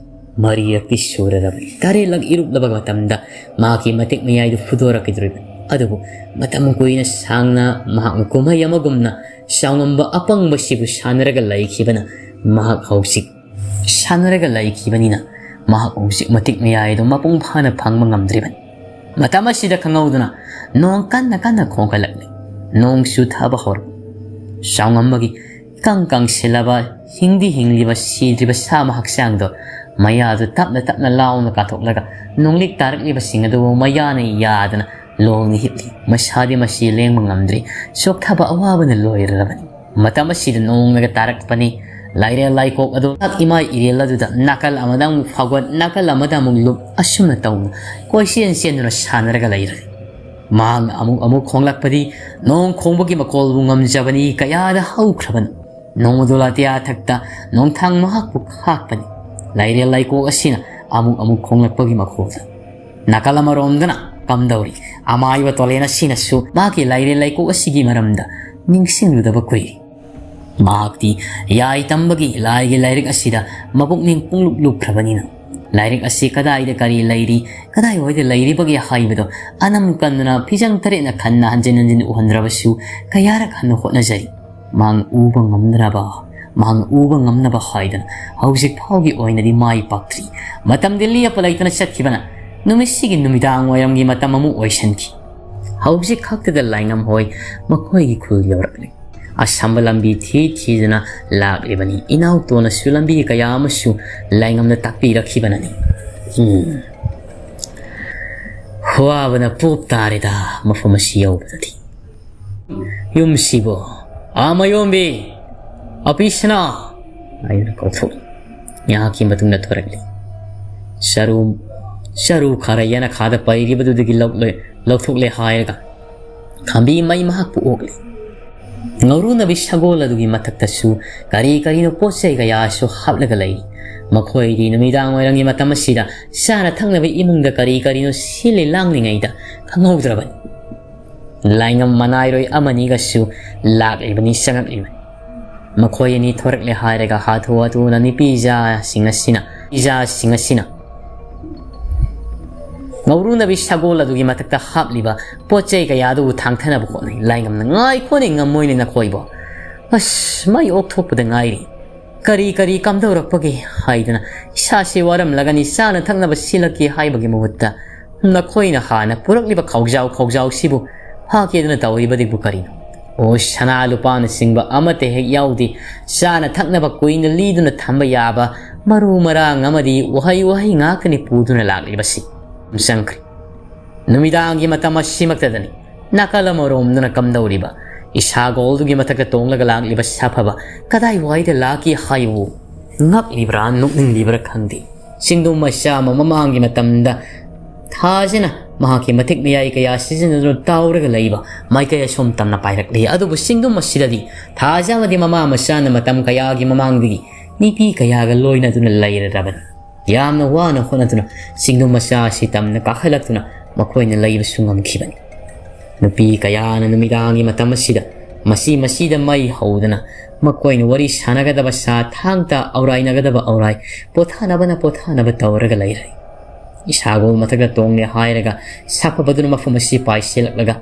ꯃꯔꯤꯔꯛꯇꯤ ꯁꯨꯔꯔꯕꯅꯤ꯫ ꯇꯔꯦꯠꯂꯛ ꯏꯔꯨꯞꯂꯕ ꯃꯇꯝꯗ ꯃꯍꯥꯛꯀꯤ ꯃꯇꯤꯛ ꯃꯌꯥꯏꯗꯨ ꯐꯨꯗꯣꯔꯛꯈꯤꯗꯣꯔꯤꯕꯅꯤ꯫ ꯑꯗꯨꯕꯨ ꯃꯇꯝ ꯀꯨꯏꯅ ꯁꯥꯡꯅ ꯃꯍꯥꯛꯅ ꯀꯨꯝꯍꯩ ꯑꯃꯒꯨꯝꯅ ꯆꯥꯎꯉꯝꯕ ꯑꯄꯪꯕꯁꯤꯕꯨ ꯁꯥꯟꯅꯔꯒ ꯂꯩꯈꯤꯕꯅ ꯃꯍꯥꯛ ꯍꯧꯖꯤꯛ ꯁꯥꯟꯅꯔꯒ ꯂꯩꯈꯤꯕꯅꯤꯅ ꯃꯍꯥꯛ ꯍꯧꯖꯤꯛ ꯃꯇꯤꯛ ꯃꯌꯥꯏꯗꯨ ꯃꯄꯨꯡ ꯐꯥꯅ ꯐꯪꯕ ꯉꯝꯗ꯭ꯔꯤꯕꯅꯤ꯫ ꯃꯇꯝ ꯑꯁꯤꯗ ꯈꯪꯍꯧꯗꯅ ꯅꯣꯡ ꯀꯟꯅ ꯀꯟꯅ ꯈꯣꯡꯒꯠꯂꯛꯂꯤ꯫ ꯅꯣꯡ ꯆꯨꯊꯕ ꯍꯧꯔꯛꯂꯤ꯫ ꯆꯥꯎꯉꯝꯕꯒꯤ ꯏꯀꯪ ꯀꯪꯁꯤꯜꯂꯕ, ꯍꯤꯡꯗꯤ ꯍꯤꯡꯂꯤꯕ, ꯁꯤꯗ꯭ꯔꯤꯕ ꯁꯥ ꯑꯃ ꯍꯛꯆꯥꯡꯗꯣ ꯃꯌꯥꯗꯨ ꯇꯞꯅ ꯇꯞꯅ ꯂꯥꯎꯅ ꯀꯥꯊꯣꯛꯂꯒ ꯅꯣꯡꯂꯤꯛ ꯇꯥꯔꯛꯂꯤꯕꯁꯤꯡ ꯑꯗꯨꯕꯨ ꯃꯌꯥꯅ ꯌꯥꯗꯅ ꯂꯣꯡꯅ ꯍꯤꯞꯂꯤ꯫ ꯃꯁꯥꯗꯤ ꯃꯁꯤ ꯂꯦꯡꯕ ꯉꯝꯗ꯭ꯔꯤ꯫ ꯆꯣꯛꯊꯕ ꯑꯋꯥꯕꯅ ꯂꯣꯏꯔꯔꯕꯅꯤ꯫ ꯃꯇꯝ ꯑꯁꯤꯗ ꯅꯣꯡꯅꯒ ꯇꯥꯔꯛꯄꯅꯤ꯫ ꯂꯥꯏꯔꯦꯜ ꯂꯥꯏꯀꯣꯛ ꯑꯗꯨ ꯏꯃꯥ ꯏꯔꯦꯜ ꯑꯗꯨꯗ ꯅꯥꯀꯜ ꯑꯃꯗ ꯑꯃꯨꯛ ꯐꯥꯎꯒꯠ, ꯅꯥꯀꯜ ꯑꯃꯗ ꯑꯃꯨꯛ ꯂꯨꯞ, ꯑꯁꯨꯝꯅ ꯇꯧꯅ ꯀꯣꯏꯆꯦꯟ ꯆꯦꯟꯗꯨꯅ ꯁꯥꯟꯅꯔꯒ ꯂꯩꯔꯦ꯫ ꯃꯍꯥꯛꯅ ꯑꯃꯨꯛ ꯑꯃꯨꯛ ꯈꯣꯡꯂꯛꯄꯗꯤ ꯅꯣꯡ ꯈꯣꯡꯕꯒꯤ ꯃꯈꯣꯜꯕꯨ ꯉꯝꯖꯕꯅꯤ ꯀꯌꯥꯗ ꯍꯧꯈ꯭ꯔꯕꯅꯣ꯫ ꯅꯣꯡꯃꯗꯣ ꯑꯇꯤꯌꯥ ꯊꯛꯇ ꯅꯣꯡꯊꯥꯡ ꯃꯍꯥꯛꯄꯨ ꯈꯥꯛꯄꯅꯤ꯫ ꯂꯥꯏꯔꯦꯜ ꯂꯥꯏꯀꯣꯛ ꯑꯁꯤꯅ ꯑꯃꯨꯛ ꯑꯃꯨꯛ ꯈꯣꯡꯂꯛꯄꯒꯤ ꯃꯈꯣꯜꯗ꯫ ꯅꯥꯀꯜ ꯑꯃꯔꯣꯝꯗꯅ ꯀꯝꯗꯧꯔꯤ? ꯑꯃꯥꯏꯕ ꯇꯣꯂꯦꯟ ꯑꯁꯤꯅꯁꯨ ꯃꯍꯥꯛꯀꯤ ꯂꯥꯏꯔꯦꯜ ꯂꯥꯏꯀꯣꯛ ꯑꯁꯤꯒꯤ ꯃꯔꯝꯗ ꯅꯤꯡꯁꯤꯡꯂꯨꯗꯕ ꯀꯨꯏꯔꯦ꯫ ꯃꯍꯥꯛꯇꯤ ꯌꯥꯏ ꯇꯝꯕꯒꯤ ꯂꯥꯏꯒꯤ ꯂꯥꯏꯔꯤꯛ ꯑꯁꯤꯗ ꯃꯄꯨꯛꯅꯤꯡ ꯄꯨꯡꯂꯨꯞ ꯂꯨꯞꯈ꯭ꯔꯕꯅꯤꯅ, ꯂꯥꯏꯔꯤꯛ ꯑꯁꯤ ꯀꯗꯥꯏꯗ ꯀꯔꯤ ꯂꯩꯔꯤ, ꯀꯗꯥꯏꯋꯥꯏꯗ ꯂꯩꯔꯤꯕꯒꯦ ꯍꯥꯏꯕꯗꯣ ꯑꯅꯝ ꯀꯟꯗꯨꯅ ꯐꯤꯖꯪ ꯇꯔꯦꯠꯅ ꯈꯟꯅ ꯍꯟꯖꯤꯟ ꯍꯟꯖꯤꯟ ꯎꯍꯟꯗ꯭ꯔꯕꯁꯨ ꯀꯌꯥꯔꯛ ꯍꯟꯅ ꯍꯣꯠꯅꯖꯔꯤ꯫ ꯃꯍꯥꯛꯅ ꯎꯕ ꯉꯝꯅꯕ, ꯃꯍꯥꯛꯅ ꯎꯕ ꯉꯝꯅꯕ ꯍꯥꯏꯗꯅ ꯍꯧꯖꯤꯛ ꯐꯥꯎꯒꯤ ꯑꯣꯏꯅꯗꯤ ꯃꯥꯏ ꯄꯥꯛꯇ꯭ꯔꯤ꯫ ꯃꯇꯝꯗꯤ ꯂꯦꯞꯄ ꯂꯩꯇꯅ ꯆꯠꯈꯤꯕꯅ ꯅꯨꯃꯤꯠꯁꯤꯒꯤ ꯅꯨꯃꯤꯗꯥꯡ ꯋꯥꯏꯔꯝꯒꯤ ꯃꯇꯝ ꯑꯃꯨꯛ ꯑꯣꯏꯁꯤꯟꯈꯤ꯫ ꯍꯧꯖꯤꯛ ꯈꯛꯇꯗ ꯂꯥꯏꯉꯝ ꯍꯣꯏ ꯃꯈꯣꯏꯒꯤ ꯈꯨꯜ ꯌꯧꯔꯛꯂꯦ꯫ ꯑꯁꯝꯕ ꯂꯝꯕꯤ ꯊꯤ ꯊꯤꯗꯨꯅ ꯂꯥꯛꯂꯤꯕꯅꯤ꯫ ꯏꯅꯥꯎꯇꯣꯅꯁꯨ ꯂꯝꯕꯤ ꯀꯌꯥ ꯑꯃꯁꯨ ꯂꯥꯏꯉꯝꯅ ꯇꯥꯛꯄꯤꯔꯛꯈꯤꯕꯅꯅꯤ꯫ ꯎꯝ꯫ ꯋꯥꯕꯅ ꯄꯣꯞ ꯇꯥꯔꯦꯗ ꯃꯐꯝ ꯑꯁꯤ ꯌꯧꯕꯗꯗꯤ꯫ "ꯌꯨꯝꯁꯤꯕꯣ, ꯑꯥ ꯃꯌꯣꯝꯕꯤ, ꯑꯄꯤꯁꯅꯥ!" ꯍꯥꯏꯗꯨꯅ ꯀꯧꯊꯣꯛꯏ꯫ ꯉꯥꯏꯍꯥꯛꯀꯤ ꯃꯇꯨꯡꯗ ꯊꯣꯔꯛꯂꯤ꯫ ꯆꯔꯨ, ꯆꯔꯨ ꯈꯔ ꯌꯦꯅꯈꯥꯗ ꯄꯩꯔꯤꯕꯗꯨꯗꯒꯤ ꯂꯧ-, ꯂꯧꯊꯣꯛꯂꯦ ꯍꯥꯏꯔꯒ ꯈꯥꯝꯕꯤ ꯃꯩ ꯃꯍꯥꯛꯄꯨ ꯑꯣꯛꯂꯤ꯫ ꯉꯧꯔꯨꯅꯕꯤ ꯁꯒꯣꯜ ꯑꯗꯨꯒꯤ ꯃꯊꯛꯇꯁꯨ ꯀꯔꯤ ꯀꯔꯤꯅꯣ ꯄꯣꯠ ꯆꯩ ꯀꯌꯥꯁꯨ ꯍꯥꯞꯂꯒ ꯂꯩꯔꯤ꯫ ꯃꯈꯣꯏꯗꯤ ꯅꯨꯃꯤꯗꯥꯡ ꯋꯥꯏꯔꯝꯒꯤ ꯃꯇꯝ ꯑꯁꯤꯗ ꯆꯥꯅ ꯊꯛꯅꯕ ꯏꯃꯨꯡꯗ ꯀꯔꯤ ꯀꯔꯤꯅꯣ ꯁꯤꯜꯂꯤ ꯂꯥꯡꯂꯤꯉꯩꯗ ꯈꯪꯍꯧꯗ꯭ꯔꯕꯅꯤ꯫ ꯂꯥꯏꯉꯝ ꯃꯅꯥꯏꯔꯣꯏ ꯑꯃꯅꯤꯒꯁꯨ ꯂꯥꯛꯂꯤꯕꯅꯤ, ꯆꯪꯉꯛꯂꯤꯕꯅꯤ꯫ ꯃꯈꯣꯏ ꯑꯅꯤ ꯊꯣꯔꯛꯂꯦ ꯍꯥꯏꯔꯒ ꯍꯥꯊꯨ ꯍꯥꯊꯨꯅ ꯅꯨꯄꯤ ꯏꯆꯥꯁꯤꯡ ꯑꯁꯤꯅ, ꯏꯆꯥꯁꯤꯡ ꯑꯁꯤꯅ ꯉꯧꯔꯨꯅꯕꯤ ꯁꯒꯣꯜ ꯑꯗꯨꯒꯤ ꯃꯊꯛꯇ ꯍꯥꯞꯂꯤꯕ ꯄꯣꯠ ꯆꯩ ꯀꯌꯥ ꯑꯗꯨꯕꯨ ꯊꯥꯡꯊꯅꯕ ꯍꯣꯠꯅꯩ꯫ ꯂꯥꯏꯉꯝꯅ, "ꯉꯥꯏꯈꯣꯅꯦ, ꯉꯝꯃꯣꯏꯅꯦ ꯅꯈꯣꯏꯕꯣ꯫ ꯑꯁ, ꯃꯩ ꯑꯣꯛꯊꯣꯛꯄꯗ ꯉꯥꯏꯔꯤ꯫ ꯀꯔꯤ ꯀꯔꯤ ꯀꯝꯗꯧꯔꯛꯄꯒꯦ?" ꯍꯥꯏꯗꯅ, "ꯏꯁꯥꯁꯦ ꯋꯥꯔꯝꯂꯒꯅꯤ, ꯆꯥꯅ ꯊꯛꯅꯕ ꯁꯤꯜꯂꯛꯀꯦ" ꯍꯥꯏꯕꯒꯤ ꯃꯍꯨꯠꯇ, "ꯅꯈꯣꯏꯅ ꯍꯥꯟꯅ ꯄꯨꯔꯛꯂꯤꯕ ꯈꯥꯎꯖꯥꯎ ꯈꯥꯎꯖꯥꯎꯁꯤꯕꯨ ꯐꯥꯒꯦꯗꯅ ꯇꯧꯔꯤꯕꯗꯤꯕꯨ ꯀꯔꯤꯅꯣ? ꯑꯣ, ꯁꯅꯥ ꯂꯨꯄꯥꯅꯆꯤꯡꯕ ꯑꯃꯠꯇ ꯍꯦꯛ ꯌꯥꯎꯗꯦ꯫ ꯆꯥꯅ ꯊꯛꯅꯕ ꯀꯨꯏꯅ ꯂꯤꯗꯨꯅ ꯊꯝꯕ ꯌꯥꯕ ꯃꯔꯨ ꯃꯔꯥꯡ ꯑꯃꯗꯤ ꯎꯍꯩ ꯋꯥꯍꯩ ꯉꯥꯛꯇꯅꯤ ꯄꯨꯗꯨꯅ ꯂꯥꯛꯂꯤꯕꯁꯤ"꯫ ꯆꯪꯈ꯭ꯔꯦ꯫ ꯅꯨꯃꯤꯗꯥꯡꯒꯤ ꯃꯇꯝ ꯑꯁꯤꯃꯛꯇꯗꯅꯤ ꯅꯥꯀꯜ ꯑꯃꯔꯣꯝꯗꯅ ꯀꯝꯗꯧꯔꯤꯕ ꯏꯁꯥꯒꯣꯜꯗꯨꯒꯤ ꯃꯊꯛꯇ ꯇꯣꯡꯂꯒ ꯂꯥꯛꯂꯤꯕ ꯁꯥꯐꯕ ꯀꯗꯥꯏꯋꯥꯏꯗ ꯂꯥꯛꯈꯤ ꯍꯥꯏꯕꯨ ꯉꯛꯂꯤꯕ꯭ꯔꯥ ꯅꯣꯛꯅꯤꯡꯂꯤꯕ꯭ꯔꯥ ꯈꯪꯗꯦ꯫ ꯆꯤꯡꯗꯨꯝ ꯃꯆꯥ ꯑꯃ ꯃꯃꯥꯡꯒꯤ ꯃꯇꯝꯗ ꯊꯥꯖꯅ ꯃꯍꯥꯛꯀꯤ ꯃꯇꯤꯛ ꯃꯌꯥꯏ ꯀꯌꯥ ꯁꯤꯖꯤꯟꯅꯗꯨꯅ ꯇꯥꯎꯔꯒ ꯂꯩꯕ ꯃꯥꯏꯀꯩ ꯑꯁꯣꯝ ꯇꯝꯅ ꯄꯥꯏꯔꯛꯂꯤ꯫ ꯑꯗꯨꯕꯨ ꯆꯤꯡꯗꯨꯝ ꯑꯁꯤꯗꯗꯤ ꯊꯥꯖ ꯑꯃꯗꯤ ꯃꯃꯥ ꯃꯆꯥꯅ ꯃꯇꯝ ꯀꯌꯥꯒꯤ ꯃꯃꯥꯡꯗꯒꯤ ꯅꯨꯄꯤ ꯀꯌꯥꯒ ꯂꯣꯏꯅꯗꯨꯅ ꯂꯩꯔꯔꯕꯅꯤ꯫ ꯌꯥꯝꯅ ꯋꯥꯅ ꯍꯣꯠꯅꯗꯨꯅ ꯆꯤꯡꯗꯨꯝ ꯃꯆꯥ ꯑꯁꯤ ꯇꯝꯅ ꯀꯥꯈꯠꯂꯛꯇꯨꯅ ꯃꯈꯣꯏꯅ ꯂꯩꯕꯁꯨ ꯉꯝꯈꯤꯕꯅꯤ꯫ ꯅꯨꯄꯤ ꯀꯌꯥꯅ ꯅꯨꯃꯤꯗꯥꯡꯒꯤ ꯃꯇꯝ ꯑꯁꯤꯗ ꯃꯁꯤ ꯃꯁꯤꯗ ꯃꯩ ꯍꯧꯗꯨꯅ ꯃꯈꯣꯏꯅ ꯋꯥꯔꯤ ꯁꯥꯟꯅꯒꯗꯕ ꯁꯥ, ꯊꯥꯡ ꯇꯥ ꯑꯧꯔꯥꯏꯅꯒꯗꯕ ꯑꯧꯔꯥꯏ, ꯄꯣꯊꯥꯅꯕꯅ ꯄꯣꯊꯥꯅꯕ ꯇꯧꯔꯒ ꯂꯩꯔꯦ꯫ ꯏꯁꯥꯒꯣꯜ ꯃꯊꯛꯇ ꯇꯣꯡꯂꯦ ꯍꯥꯏꯔꯒ ꯁꯥꯐꯕꯗꯨꯅ ꯃꯐꯝ ꯑꯁꯤ ꯄꯥꯏꯁꯤꯜꯂꯛꯂꯒ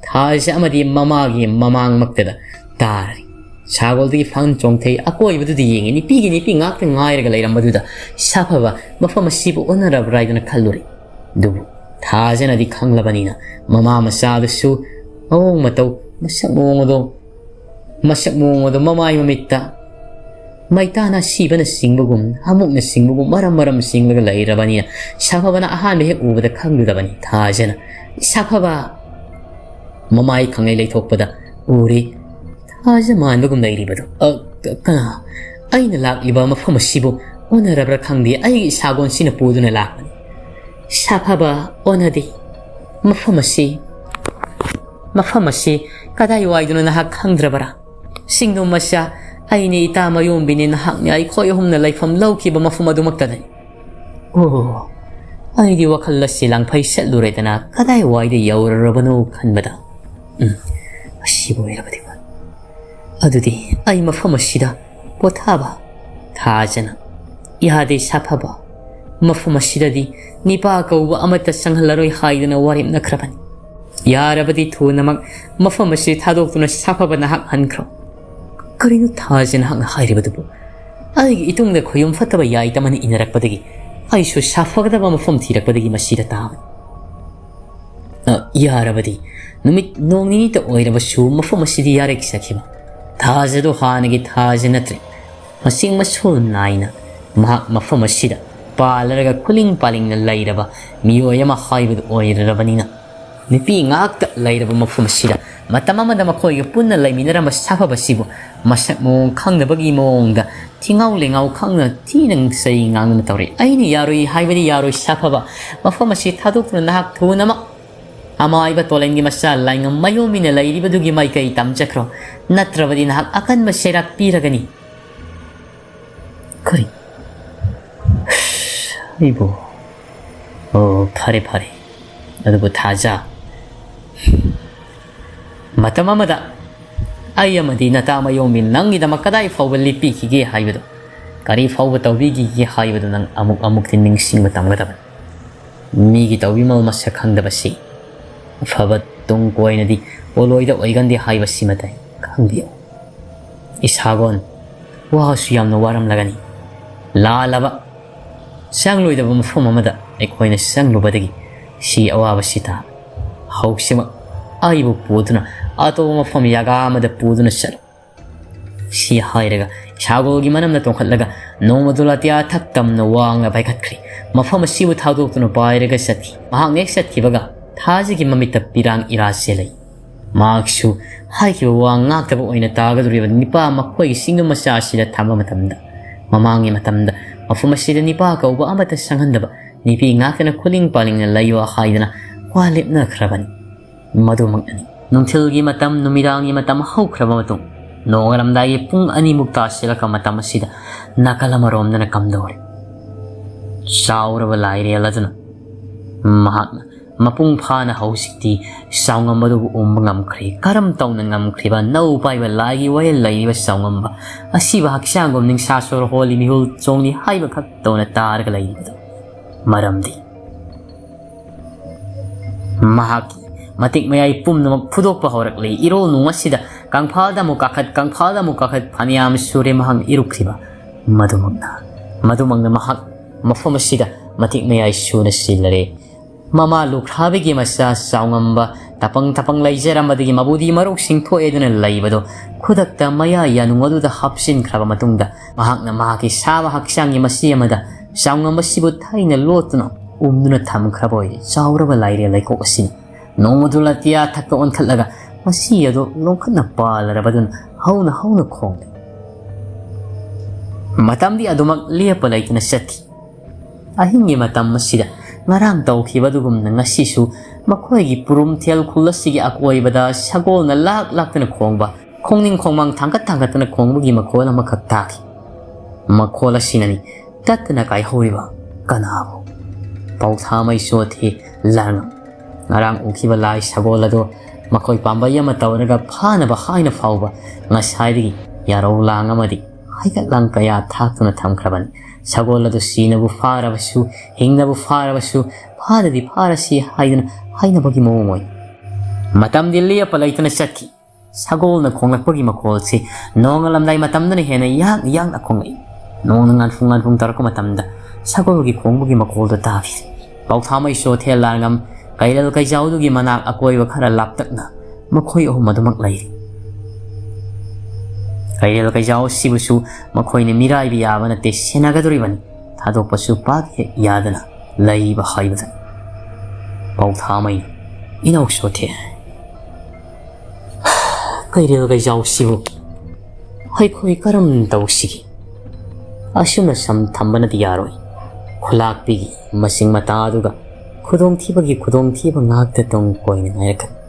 ꯊꯥꯖ ꯑꯃꯗꯤ ꯃꯃꯥꯒꯤ ꯃꯃꯥꯡꯃꯛꯇꯗ ꯇꯥꯔꯤ꯫ ꯁꯥꯒꯣꯜꯗꯒꯤ ꯐꯥꯟ ꯆꯣꯡꯊꯩ, ꯑꯀꯣꯏꯕꯗꯨꯗ ꯌꯦꯡꯉꯤ꯫ ꯅꯨꯄꯤꯒꯤ ꯅꯨꯄꯤ ꯉꯥꯛꯇ ꯉꯥꯏꯔꯒ ꯂꯩꯔꯝꯕꯗꯨꯗ ꯁꯥꯐꯕ ꯃꯐꯝ ꯑꯁꯤꯕꯨ ꯑꯣꯟꯅꯔꯕ꯭ꯔꯥ ꯍꯥꯏꯗꯨꯅ ꯈꯜꯂꯨꯔꯦ꯫ ꯑꯗꯨꯕꯨ ꯊꯥꯖꯅꯗꯤ ꯈꯪꯂꯕꯅꯤꯅ ꯃꯃꯥ ꯃꯆꯥꯗꯨꯁꯨ ꯃꯑꯣꯡ ꯃꯇꯧ, ꯃꯁꯛ ꯃꯑꯣꯡ ꯑꯗꯣ, ꯃꯁꯛ ꯃꯑꯣꯡ ꯑꯗꯣ ꯃꯃꯥꯏ ꯃꯃꯤꯠꯇ ꯃꯩꯇꯥꯟ ꯑꯁꯤꯕꯅ ꯆꯤꯡꯕꯒꯨꯝ, ꯑꯃꯨꯛꯅ ꯆꯤꯡꯕꯒꯨꯝ, ꯃꯔꯝ ꯃꯔꯝ ꯆꯤꯡꯂꯒ ꯂꯩꯔꯕꯅꯤꯅ ꯁꯥꯐꯕꯅ ꯑꯍꯥꯟꯕ ꯍꯦꯛ ꯎꯕꯗ ꯈꯪꯂꯨꯗꯕꯅꯤ꯫ ꯊꯥꯖꯅ ꯁꯥꯐꯕ ꯃꯃꯥꯏ ꯈꯪꯂꯩ ꯂꯩꯊꯣꯛꯄꯗ ꯎꯔꯤ꯫ ꯊꯥꯖ ꯃꯥꯟꯕꯒꯨꯝ ꯂꯩꯔꯤꯕꯗꯨ꯫ "ꯑ, ꯀ-, ꯀꯅꯥ? ꯑꯩꯅ ꯂꯥꯛꯂꯤꯕ ꯃꯐꯝ ꯑꯁꯤꯕꯨ ꯑꯣꯟꯅꯔꯕ꯭ꯔꯥ ꯈꯪꯗꯦ꯫ ꯑꯩꯒꯤ ꯏꯁꯥꯒꯣꯟꯁꯤꯅ ꯄꯨꯗꯨꯅ ꯂꯥꯛꯄꯅꯤ꯫" "ꯁꯥꯐꯕ, ꯑꯣꯟꯅꯗꯦ꯫ ꯃꯐꯝ ꯑꯁꯤ, ꯃꯐꯝ ꯑꯁꯤ ꯀꯗꯥꯏꯋꯥꯏꯗꯅꯣ ꯅꯍꯥꯛ ꯈꯪꯗ꯭ꯔꯕꯔꯥ? ꯆꯤꯡꯗꯨꯝ ꯃꯆꯥ, ꯑꯩꯅꯤ ꯏꯇꯥ ꯃꯌꯣꯝꯕꯤꯅꯤ, ꯅꯍꯥꯛꯅꯤ ꯑꯩꯈꯣꯏ ꯑꯍꯨꯝꯅ ꯂꯩꯐꯝ ꯂꯧꯈꯤꯕ ꯃꯐꯝ ꯑꯗꯨꯃꯛꯇꯗꯅꯤ꯫" "ꯑꯣ, ꯑꯩꯗꯤ ꯋꯥꯈꯜ ꯑꯁꯤ ꯂꯥꯡꯐꯩ ꯆꯠꯂꯨꯔꯦꯗꯅ ꯀꯗꯥꯏꯋꯥꯏꯗ ꯌꯧꯔꯔꯕꯅꯣ ꯈꯟꯕꯗ꯫ ꯎꯝ, ꯑꯁꯤꯕꯨ ꯑꯣꯏꯔꯕꯗꯤ ꯐꯔꯦ꯫ ꯑꯗꯨꯗꯤ ꯑꯩ ꯃꯐꯝ ꯑꯁꯤꯗ ꯄꯣꯊꯥꯕ ꯊꯥꯖꯅ ꯌꯥꯗꯦ ꯁꯥꯐꯕ꯫ ꯃꯐꯝ ꯑꯁꯤꯗꯗꯤ ꯅꯤꯄꯥ ꯀꯧꯕ ꯑꯃꯠꯇ ꯆꯪꯍꯜꯂꯔꯣꯏ ꯍꯥꯏꯗꯨꯅ ꯋꯥꯔꯦꯞꯅꯈ꯭ꯔꯕꯅꯤ꯫ ꯌꯥꯔꯕꯗꯤ ꯊꯨꯅꯃꯛ ꯃꯐꯝ ꯑꯁꯤ ꯊꯥꯗꯣꯛꯇꯨꯅ ꯁꯥꯐꯕ ꯅꯍꯥꯛ ꯍꯟꯈ꯭ꯔꯣ꯫" "ꯀꯔꯤꯅꯣ ꯊꯥꯖ ꯅꯍꯥꯛꯅ ꯍꯥꯏꯔꯤꯕꯗꯨꯕꯨ? ꯑꯩꯒꯤ ꯏꯇꯨꯡꯗ ꯈꯣꯌꯨꯝ ꯐꯠꯇꯕ ꯌꯥꯏꯇ ꯑꯃꯅ ꯏꯟꯅꯔꯛꯄꯗꯒꯤ ꯑꯩꯁꯨ ꯁꯥꯐꯒꯗꯕ ꯃꯐꯝ ꯊꯤꯔꯛꯄꯗꯒꯤ ꯃꯁꯤꯗ ꯇꯥꯕꯅꯤ꯫" ꯑ, ꯌꯥꯔꯕꯗꯤ ꯅꯨꯃꯤꯠ ꯅꯣꯡ ꯅꯤꯅꯤꯇ ꯑꯣꯏꯔꯕꯁꯨ ꯃꯐꯝ ꯑꯁꯤꯗꯤ ꯌꯥꯔꯦ ꯁꯥꯈꯤꯕ꯫ ꯊꯥꯖꯗꯣ ꯍꯥꯟꯅꯒꯤ ꯊꯥꯖ ꯅꯠꯇ꯭ꯔꯦ꯫ ꯃꯁꯤꯡ ꯃꯁꯣꯜ ꯅꯥꯏꯅ ꯃꯍꯥꯛ ꯃꯐꯝ ꯑꯁꯤꯗ ꯄꯥꯜꯂꯔꯒ ꯈꯨꯂꯤꯡ ꯄꯥꯜꯂꯤꯡꯅ ꯂꯩꯔꯕ ꯃꯤꯑꯣꯏ ꯑꯃ ꯍꯥꯏꯕꯗꯨ ꯑꯣꯏꯔꯕꯅꯤꯅ, ꯅꯨꯄꯤ ꯉꯥꯛꯇ ꯂꯩꯔꯕ ꯃꯐꯝ ꯑꯁꯤꯗ ꯃꯇꯝ ꯑꯃꯗ ꯃꯈꯣꯏꯒ ꯄꯨꯟꯅ ꯂꯩꯃꯤꯟꯅꯔꯝꯕ ꯁꯥꯐꯕꯁꯤꯕꯨ ꯃꯁꯛ ꯃꯑꯣꯡ ꯈꯪꯗꯕꯒꯤ ꯃꯑꯣꯡꯗ ꯊꯤꯉꯥꯎ ꯂꯩꯉꯥꯎ ꯈꯪꯗꯅ ꯊꯤꯅ ꯆꯩ ꯉꯥꯡꯗꯨꯅ ꯇꯧꯔꯛꯏ꯫ "ꯑꯩꯅ ꯌꯥꯔꯣꯏ ꯍꯥꯏꯕꯗꯤ ꯌꯥꯔꯣꯏ ꯁꯥꯐꯕ, ꯃꯐꯝ ꯑꯁꯤ ꯊꯥꯗꯣꯛꯇꯨꯅ ꯅꯍꯥꯛ ꯊꯨꯅꯃꯛ ꯑꯃꯥꯏꯕ ꯇꯣꯂꯦꯟꯒꯤ ꯃꯆꯥ ꯂꯥꯏꯉꯝ ꯃꯌꯣꯝ ꯃꯤꯅ ꯂꯩꯔꯤꯕꯗꯨꯒꯤ ꯃꯥꯏꯀꯩ ꯇꯝꯖꯈ꯭ꯔꯣ, ꯅꯠꯇ꯭ꯔꯕꯗꯤ ꯅꯍꯥꯛ ꯑꯀꯟꯕ ꯆꯩꯔꯥꯛ ꯄꯤꯔꯒꯅꯤ"꯫ ꯀꯔꯤ? ꯑꯩꯕꯨ? ꯑꯣ, ꯐꯔꯦ, ꯐꯔꯦ꯫ ꯑꯗꯨꯕꯨ ꯊꯥꯖ, ꯃꯇꯝ ꯑꯃꯗ ꯑꯩ ꯑꯃꯗꯤ ꯅꯇꯥ ꯃꯌꯣꯝꯕꯤ ꯅꯪꯒꯤꯗꯃꯛ ꯀꯗꯥꯏ ꯐꯥꯎꯕ ꯂꯦꯞꯄꯤꯈꯤꯒꯦ ꯍꯥꯏꯕꯗꯨ, ꯀꯔꯤ ꯐꯥꯎꯕ ꯇꯧꯕꯤꯈꯤꯒꯦ ꯍꯥꯏꯕꯗꯨ ꯅꯪ ꯑꯃꯨꯛ ꯑꯃꯨꯛꯇꯤ ꯅꯤꯡꯁꯤꯡꯕ ꯇꯝꯒꯗꯕꯅꯤ꯫ ꯃꯤꯒꯤ ꯇꯧꯕꯤꯃꯜ ꯃꯁꯛ ꯈꯪꯗꯕꯁꯤ ꯑꯐꯕ ꯇꯨꯡ ꯀꯣꯏꯅꯗꯤ ꯄꯣꯂꯣꯏꯗ ꯑꯣꯏꯒꯟꯗꯦ ꯍꯥꯏꯕꯁꯤꯃꯇ ꯈꯪꯕꯤꯌꯨ꯫ ꯏꯁꯥꯒꯣꯟ, ꯋꯥꯁꯨ ꯌꯥꯝꯅ ꯋꯥꯔꯝꯂꯒꯅꯤ꯫ ꯂꯥꯜꯂꯕ ꯆꯪꯂꯣꯏꯗꯕ ꯃꯐꯝ ꯑꯃꯗ ꯑꯩꯈꯣꯏꯅ ꯆꯪꯂꯨꯕꯗꯒꯤ ꯁꯤ ꯑꯋꯥꯕꯁꯤ ꯇꯥ꯫ ꯍꯧꯖꯤꯛꯃꯛ ꯑꯩꯕꯨ ꯄꯨꯗꯨꯅ ꯑꯇꯣꯞꯄ ꯃꯐꯝ ꯌꯥꯒꯥ ꯑꯃꯗ ꯄꯨꯗꯨꯅ ꯆꯠꯂꯨ꯫ ꯁꯤ ꯍꯥꯏꯔꯒ ꯏꯁꯥꯒꯣꯜꯒꯤ ꯃꯅꯝꯅ ꯇꯣꯡꯈꯠꯂꯒ ꯅꯣꯡꯃꯗꯣ ꯑꯇꯤꯌꯥ ꯊꯛ ꯇꯝꯅ ꯋꯥꯡꯅ ꯄꯥꯏꯈꯠꯈ꯭ꯔꯦ꯫ ꯃꯐꯝ ꯑꯁꯤꯕꯨ ꯊꯥꯗꯣꯛꯇꯨꯅ ꯄꯥꯏꯔꯒ ꯆꯠꯈꯤ꯫ ꯃꯍꯥꯛꯅ ꯍꯦꯛ ꯆꯠꯈꯤꯕꯒ ꯊꯥꯖꯒꯤ ꯃꯃꯤꯠꯇ ꯄꯤꯔꯥꯡ ꯏꯔꯥ ꯆꯦꯜꯂꯛꯏ꯫ ꯃꯍꯥꯛꯁꯨ ꯍꯥꯏꯈꯤꯕ ꯋꯥ ꯉꯥꯛꯇꯕ ꯑꯣꯏꯅ ꯇꯥꯒꯗꯧꯔꯤꯕ ꯅꯤꯄꯥ ꯃꯈꯣꯏꯒꯤ ꯁꯤꯡꯅꯨ ꯃꯆꯥ ꯑꯁꯤꯗ ꯊꯝꯕ ꯃꯇꯝꯗ, ꯃꯃꯥꯡꯒꯤ ꯃꯇꯝꯗ ꯃꯐꯝ ꯑꯁꯤꯗ ꯅꯤꯄꯥ ꯀꯧꯕ ꯑꯃꯠꯇ ꯆꯪꯍꯟꯗꯕ, ꯅꯨꯄꯤ ꯉꯥꯛꯇꯅ ꯈꯨꯂꯤꯡ ꯄꯥꯂꯤꯡꯅ ꯂꯩꯌꯨ ꯍꯥꯏꯗꯅ ꯋꯥ ꯂꯦꯞꯅꯈ꯭ꯔꯕꯅꯤ꯫ ꯃꯗꯨꯃꯛꯅꯅꯤ꯫ ꯅꯨꯡꯊꯤꯜꯒꯤ ꯃꯇꯝ, ꯅꯨꯃꯤꯗꯥꯡꯒꯤ ꯃꯇꯝ ꯍꯧꯈ꯭ꯔꯕ ꯃꯇꯨꯡ, ꯅꯣꯡꯉꯥꯜꯂꯝꯗꯥꯏꯒꯤ ꯄꯨꯡ ꯑꯅꯤꯃꯨꯛ ꯇꯥꯁꯤꯜꯂꯛꯄ ꯃꯇꯝ ꯑꯁꯤꯗ ꯅꯥꯀꯜ ꯑꯃꯔꯣꯝꯗꯅ ꯀꯝꯗꯧꯔꯦ꯫ ꯆꯥꯎꯔꯕ ꯂꯥꯏꯔꯦꯜ ꯑꯗꯨꯅ ꯃꯍꯥꯛꯅ ꯃꯄꯨꯡ ꯐꯥꯅ ꯍꯧꯖꯤꯛꯇꯤ ꯆꯥꯎꯉꯝꯕꯗꯨꯕꯨ ꯎꯝꯕ ꯉꯝꯈ꯭ꯔꯦ꯫ ꯀꯔꯝ ꯇꯧꯅ ꯉꯝꯈ꯭ꯔꯤꯕ? ꯅꯧ ꯄꯥꯏꯕ ꯂꯥꯏꯒꯤ ꯋꯥꯌꯦꯜ ꯂꯩꯔꯤꯕ ꯆꯥꯎꯉꯝꯕ ꯑꯁꯤꯕ ꯍꯛꯆꯥꯡꯒꯨꯝ ꯅꯤꯡꯁꯥ ꯁꯣꯔ ꯍꯣꯜꯂꯤ, ꯃꯤꯍꯨꯜ ꯆꯣꯡꯂꯤ ꯍꯥꯏꯕ ꯈꯛ ꯇꯧꯅ ꯇꯥꯔꯒ ꯂꯩꯔꯤꯕꯗꯨ꯫ ꯃꯔꯝꯗꯤ ꯃꯍꯥꯛꯀꯤ ꯃꯇꯤꯛ ꯃꯌꯥꯏ ꯄꯨꯝꯅꯃꯛ ꯐꯨꯗꯣꯛꯄ ꯍꯧꯔꯛꯂꯤ꯫ ꯏꯔꯣꯜ ꯅꯨꯡ ꯑꯁꯤꯗ ꯀꯪꯐꯥꯜꯗ ꯑꯃꯨꯛ ꯀꯥꯈꯠ, ꯀꯪꯐꯥꯜꯗ ꯑꯃꯨꯛ ꯀꯥꯈꯠ ꯐꯅꯌꯥꯝ ꯁꯨꯔꯦ ꯃꯍꯥꯛꯅ ꯏꯔꯨꯈ꯭ꯔꯤꯕ꯫ ꯃꯗꯨꯃꯛꯅ, ꯃꯗꯨꯃꯛꯅ ꯃꯍꯥꯛ ꯃꯐꯝ ꯑꯁꯤꯗ ꯃꯇꯤꯛ ꯃꯌꯥꯏ ꯁꯨꯅ ꯁꯤꯜꯂꯔꯦ꯫ ꯃꯃꯥ ꯂꯨꯈ꯭ꯔꯥꯕꯤꯒꯤ ꯃꯆꯥ ꯆꯥꯎꯉꯝꯕ ꯇꯄꯪ ꯇꯄꯪ ꯂꯩꯖꯔꯝꯕꯗꯒꯤ ꯃꯕꯨꯗꯤ ꯃꯔꯣꯛꯁꯤꯡ ꯊꯣꯛꯑꯦꯗꯨꯅ ꯂꯩꯕꯗꯣ ꯈꯨꯗꯛꯇ ꯃꯌꯥ ꯌꯥꯅꯨꯡ ꯑꯗꯨꯗ ꯍꯥꯞꯆꯤꯟꯈ꯭ꯔꯕ ꯃꯇꯨꯡꯗ ꯃꯍꯥꯛꯅ ꯃꯍꯥꯛꯀꯤ ꯁꯥꯕ ꯍꯛꯆꯥꯡꯒꯤ ꯃꯆꯤ ꯑꯃꯗ ꯆꯥꯎꯉꯝꯕꯁꯤꯕꯨ ꯊꯥꯏꯅ ꯂꯣꯠꯇꯨꯅ ꯎꯝꯗꯨꯅ ꯊꯝꯈ꯭ꯔꯕ ꯑꯣꯏꯔꯦ ꯆꯥꯎꯔꯕ ꯂꯥꯏꯔꯦꯜ ꯂꯩꯀꯣꯛ ꯑꯁꯤꯅ꯫ ꯅꯣꯡꯃꯗꯨ ꯑꯇꯤꯌꯥ ꯊꯛꯇ ꯑꯣꯟꯈꯠꯂꯒ ꯃꯁꯤ ꯑꯗꯨ ꯂꯣꯡꯈꯠꯅ ꯄꯥꯜꯂꯔꯕꯗꯨꯅ ꯍꯧꯅ ꯍꯧꯅ ꯈꯣꯡꯂꯦ꯫ ꯃꯇꯝꯗꯤ ꯑꯗꯨꯃꯛ ꯂꯦꯞꯄ ꯂꯩꯇꯅ ꯆꯠꯈꯤ꯫ ꯑꯍꯤꯡꯒꯤ ꯃꯇꯝ ꯑꯁꯤꯗ ꯉꯔꯥꯡ ꯇꯧꯈꯤꯕ ꯑꯗꯨꯒꯨꯝꯅ ꯉꯁꯤꯁꯨ ꯃꯈꯣꯏꯒꯤ ꯄꯨꯔꯨꯝꯊꯦꯜ ꯈꯨꯜ ꯑꯁꯤꯒꯤ ꯑꯀꯣꯏꯕꯗ ꯁꯒꯣꯜꯅ ꯂꯥꯛ ꯂꯥꯛꯇꯅ ꯈꯣꯡꯕ, ꯈꯣꯡꯅꯤꯡ ꯈꯣꯡꯃꯥꯡ ꯊꯥꯡꯒꯠ ꯊꯥꯡꯒꯠꯇꯅ ꯈꯣꯡꯕꯒꯤ ꯃꯈꯣꯜ ꯑꯃꯈꯛ ꯇꯥꯈꯤ꯫ ꯃꯈꯣꯜ ꯑꯁꯤꯅꯅꯤ ꯇꯠꯇꯅ ꯀꯥꯏꯍꯧꯔꯤꯕ ꯀꯅꯥꯕꯨ? ꯄꯥꯎꯊꯥꯃꯩ ꯆꯣꯊꯦ ꯂꯥꯔꯉꯝ꯫ ꯉꯔꯥꯡ ꯎꯈꯤꯕ ꯂꯥꯏ ꯁꯒꯣꯜ ꯑꯗꯣ ꯃꯈꯣꯏ ꯄꯥꯝꯕꯩ ꯑꯃ ꯇꯧꯔꯒ ꯐꯥꯅꯕ ꯍꯥꯏꯅ ꯐꯥꯎꯕ ꯉꯁꯥꯏꯗꯒꯤ ꯌꯥꯔꯧ ꯂꯥꯡ ꯑꯃꯗꯤ ꯍꯩꯀꯠ ꯂꯥꯡ ꯀꯌꯥ ꯊꯥꯛꯇꯨꯅ ꯊꯝꯈ꯭ꯔꯕꯅꯤ꯫ ꯁꯒꯣꯜ ꯑꯗꯨ ꯁꯤꯅꯕꯨ ꯐꯥꯔꯕꯁꯨ, ꯍꯤꯡꯅꯕꯨ ꯐꯥꯔꯕꯁꯨ, ꯐꯥꯗꯗꯤ ꯐꯥꯔꯁꯤ ꯍꯥꯏꯗꯨꯅ ꯍꯥꯏꯅꯕꯒꯤ ꯃꯑꯣꯡ ꯑꯣꯏ꯫ ꯃꯇꯝꯗꯤ ꯂꯦꯞꯄ ꯂꯩꯇꯅ ꯆꯠꯈꯤ꯫ ꯁꯒꯣꯜꯅ ꯈꯣꯡꯂꯛꯄꯒꯤ ꯃꯈꯣꯜꯁꯤ ꯅꯣꯡꯉꯥꯜꯂꯝꯗꯥꯏ ꯃꯇꯝꯗꯅ ꯍꯦꯟꯅ ꯌꯥꯡ ꯌꯥꯡꯅ ꯈꯣꯡꯂꯛꯏ꯫ ꯅꯣꯡꯅ ꯉꯥꯟꯐꯨꯡ ꯉꯥꯟꯐꯨꯡ ꯇꯧꯔꯛꯄ ꯃꯇꯝꯗ ꯁꯒꯣꯜꯒꯤ ꯈꯣꯡꯕꯒꯤ ꯃꯈꯣꯜꯗꯨ ꯇꯥꯈꯤ꯫ ꯄꯥꯎꯊꯥꯃꯩ ꯆꯣꯊꯦ ꯂꯥꯔꯉꯝ ꯀꯩꯔꯦꯜ ꯀꯩꯖꯥꯎꯗꯨꯒꯤ ꯃꯅꯥꯛ ꯑꯀꯣꯏꯕ ꯈꯔ ꯂꯥꯞꯇꯛꯅ ꯃꯈꯣꯏ ꯑꯍꯨꯝ ꯑꯗꯨꯃꯛ ꯂꯩꯔꯤ꯫ ꯀꯩꯔꯦꯜ ꯀꯩꯖꯥꯎ ꯑꯁꯤꯕꯨꯁꯨ ꯃꯈꯣꯏꯅ ꯃꯤꯔꯥꯏꯕ ꯌꯥꯕ ꯅꯠꯇꯦ, ꯁꯦꯟꯅꯒꯗꯧꯔꯤꯕꯅꯤ꯫ ꯊꯥꯗꯣꯛꯄꯁꯨ ꯄꯥꯛ ꯍꯦꯛ ꯌꯥꯗꯅ ꯂꯩꯕ ꯍꯥꯏꯕꯗꯨꯅꯤ꯫ ꯄꯥꯎꯊꯥꯃꯩ, ꯏꯅꯥꯎ ꯆꯣꯊꯦ, ꯀꯩꯔꯦꯜ ꯀꯩꯖꯥꯎꯁꯤꯕꯨ ꯑꯩꯈꯣꯏ ꯀꯔꯝ ꯇꯧꯁꯤꯒꯦ? ꯑꯁꯨꯝꯅ ꯁꯝ ꯊꯝꯕꯅꯗꯤ ꯌꯥꯔꯣꯏ꯫ ꯈꯨꯂꯥꯛꯄꯤꯒꯤ ꯃꯁꯤꯡ ꯃꯇꯥ ꯑꯗꯨꯒ ꯈꯨꯗꯣꯡꯊꯤꯕꯒꯤ ꯈꯨꯗꯣꯡꯊꯤꯕ ꯉꯥꯛꯇ ꯇꯨꯡ ꯀꯣꯏꯅ ꯉꯥꯏꯔꯛꯀꯅꯤ꯫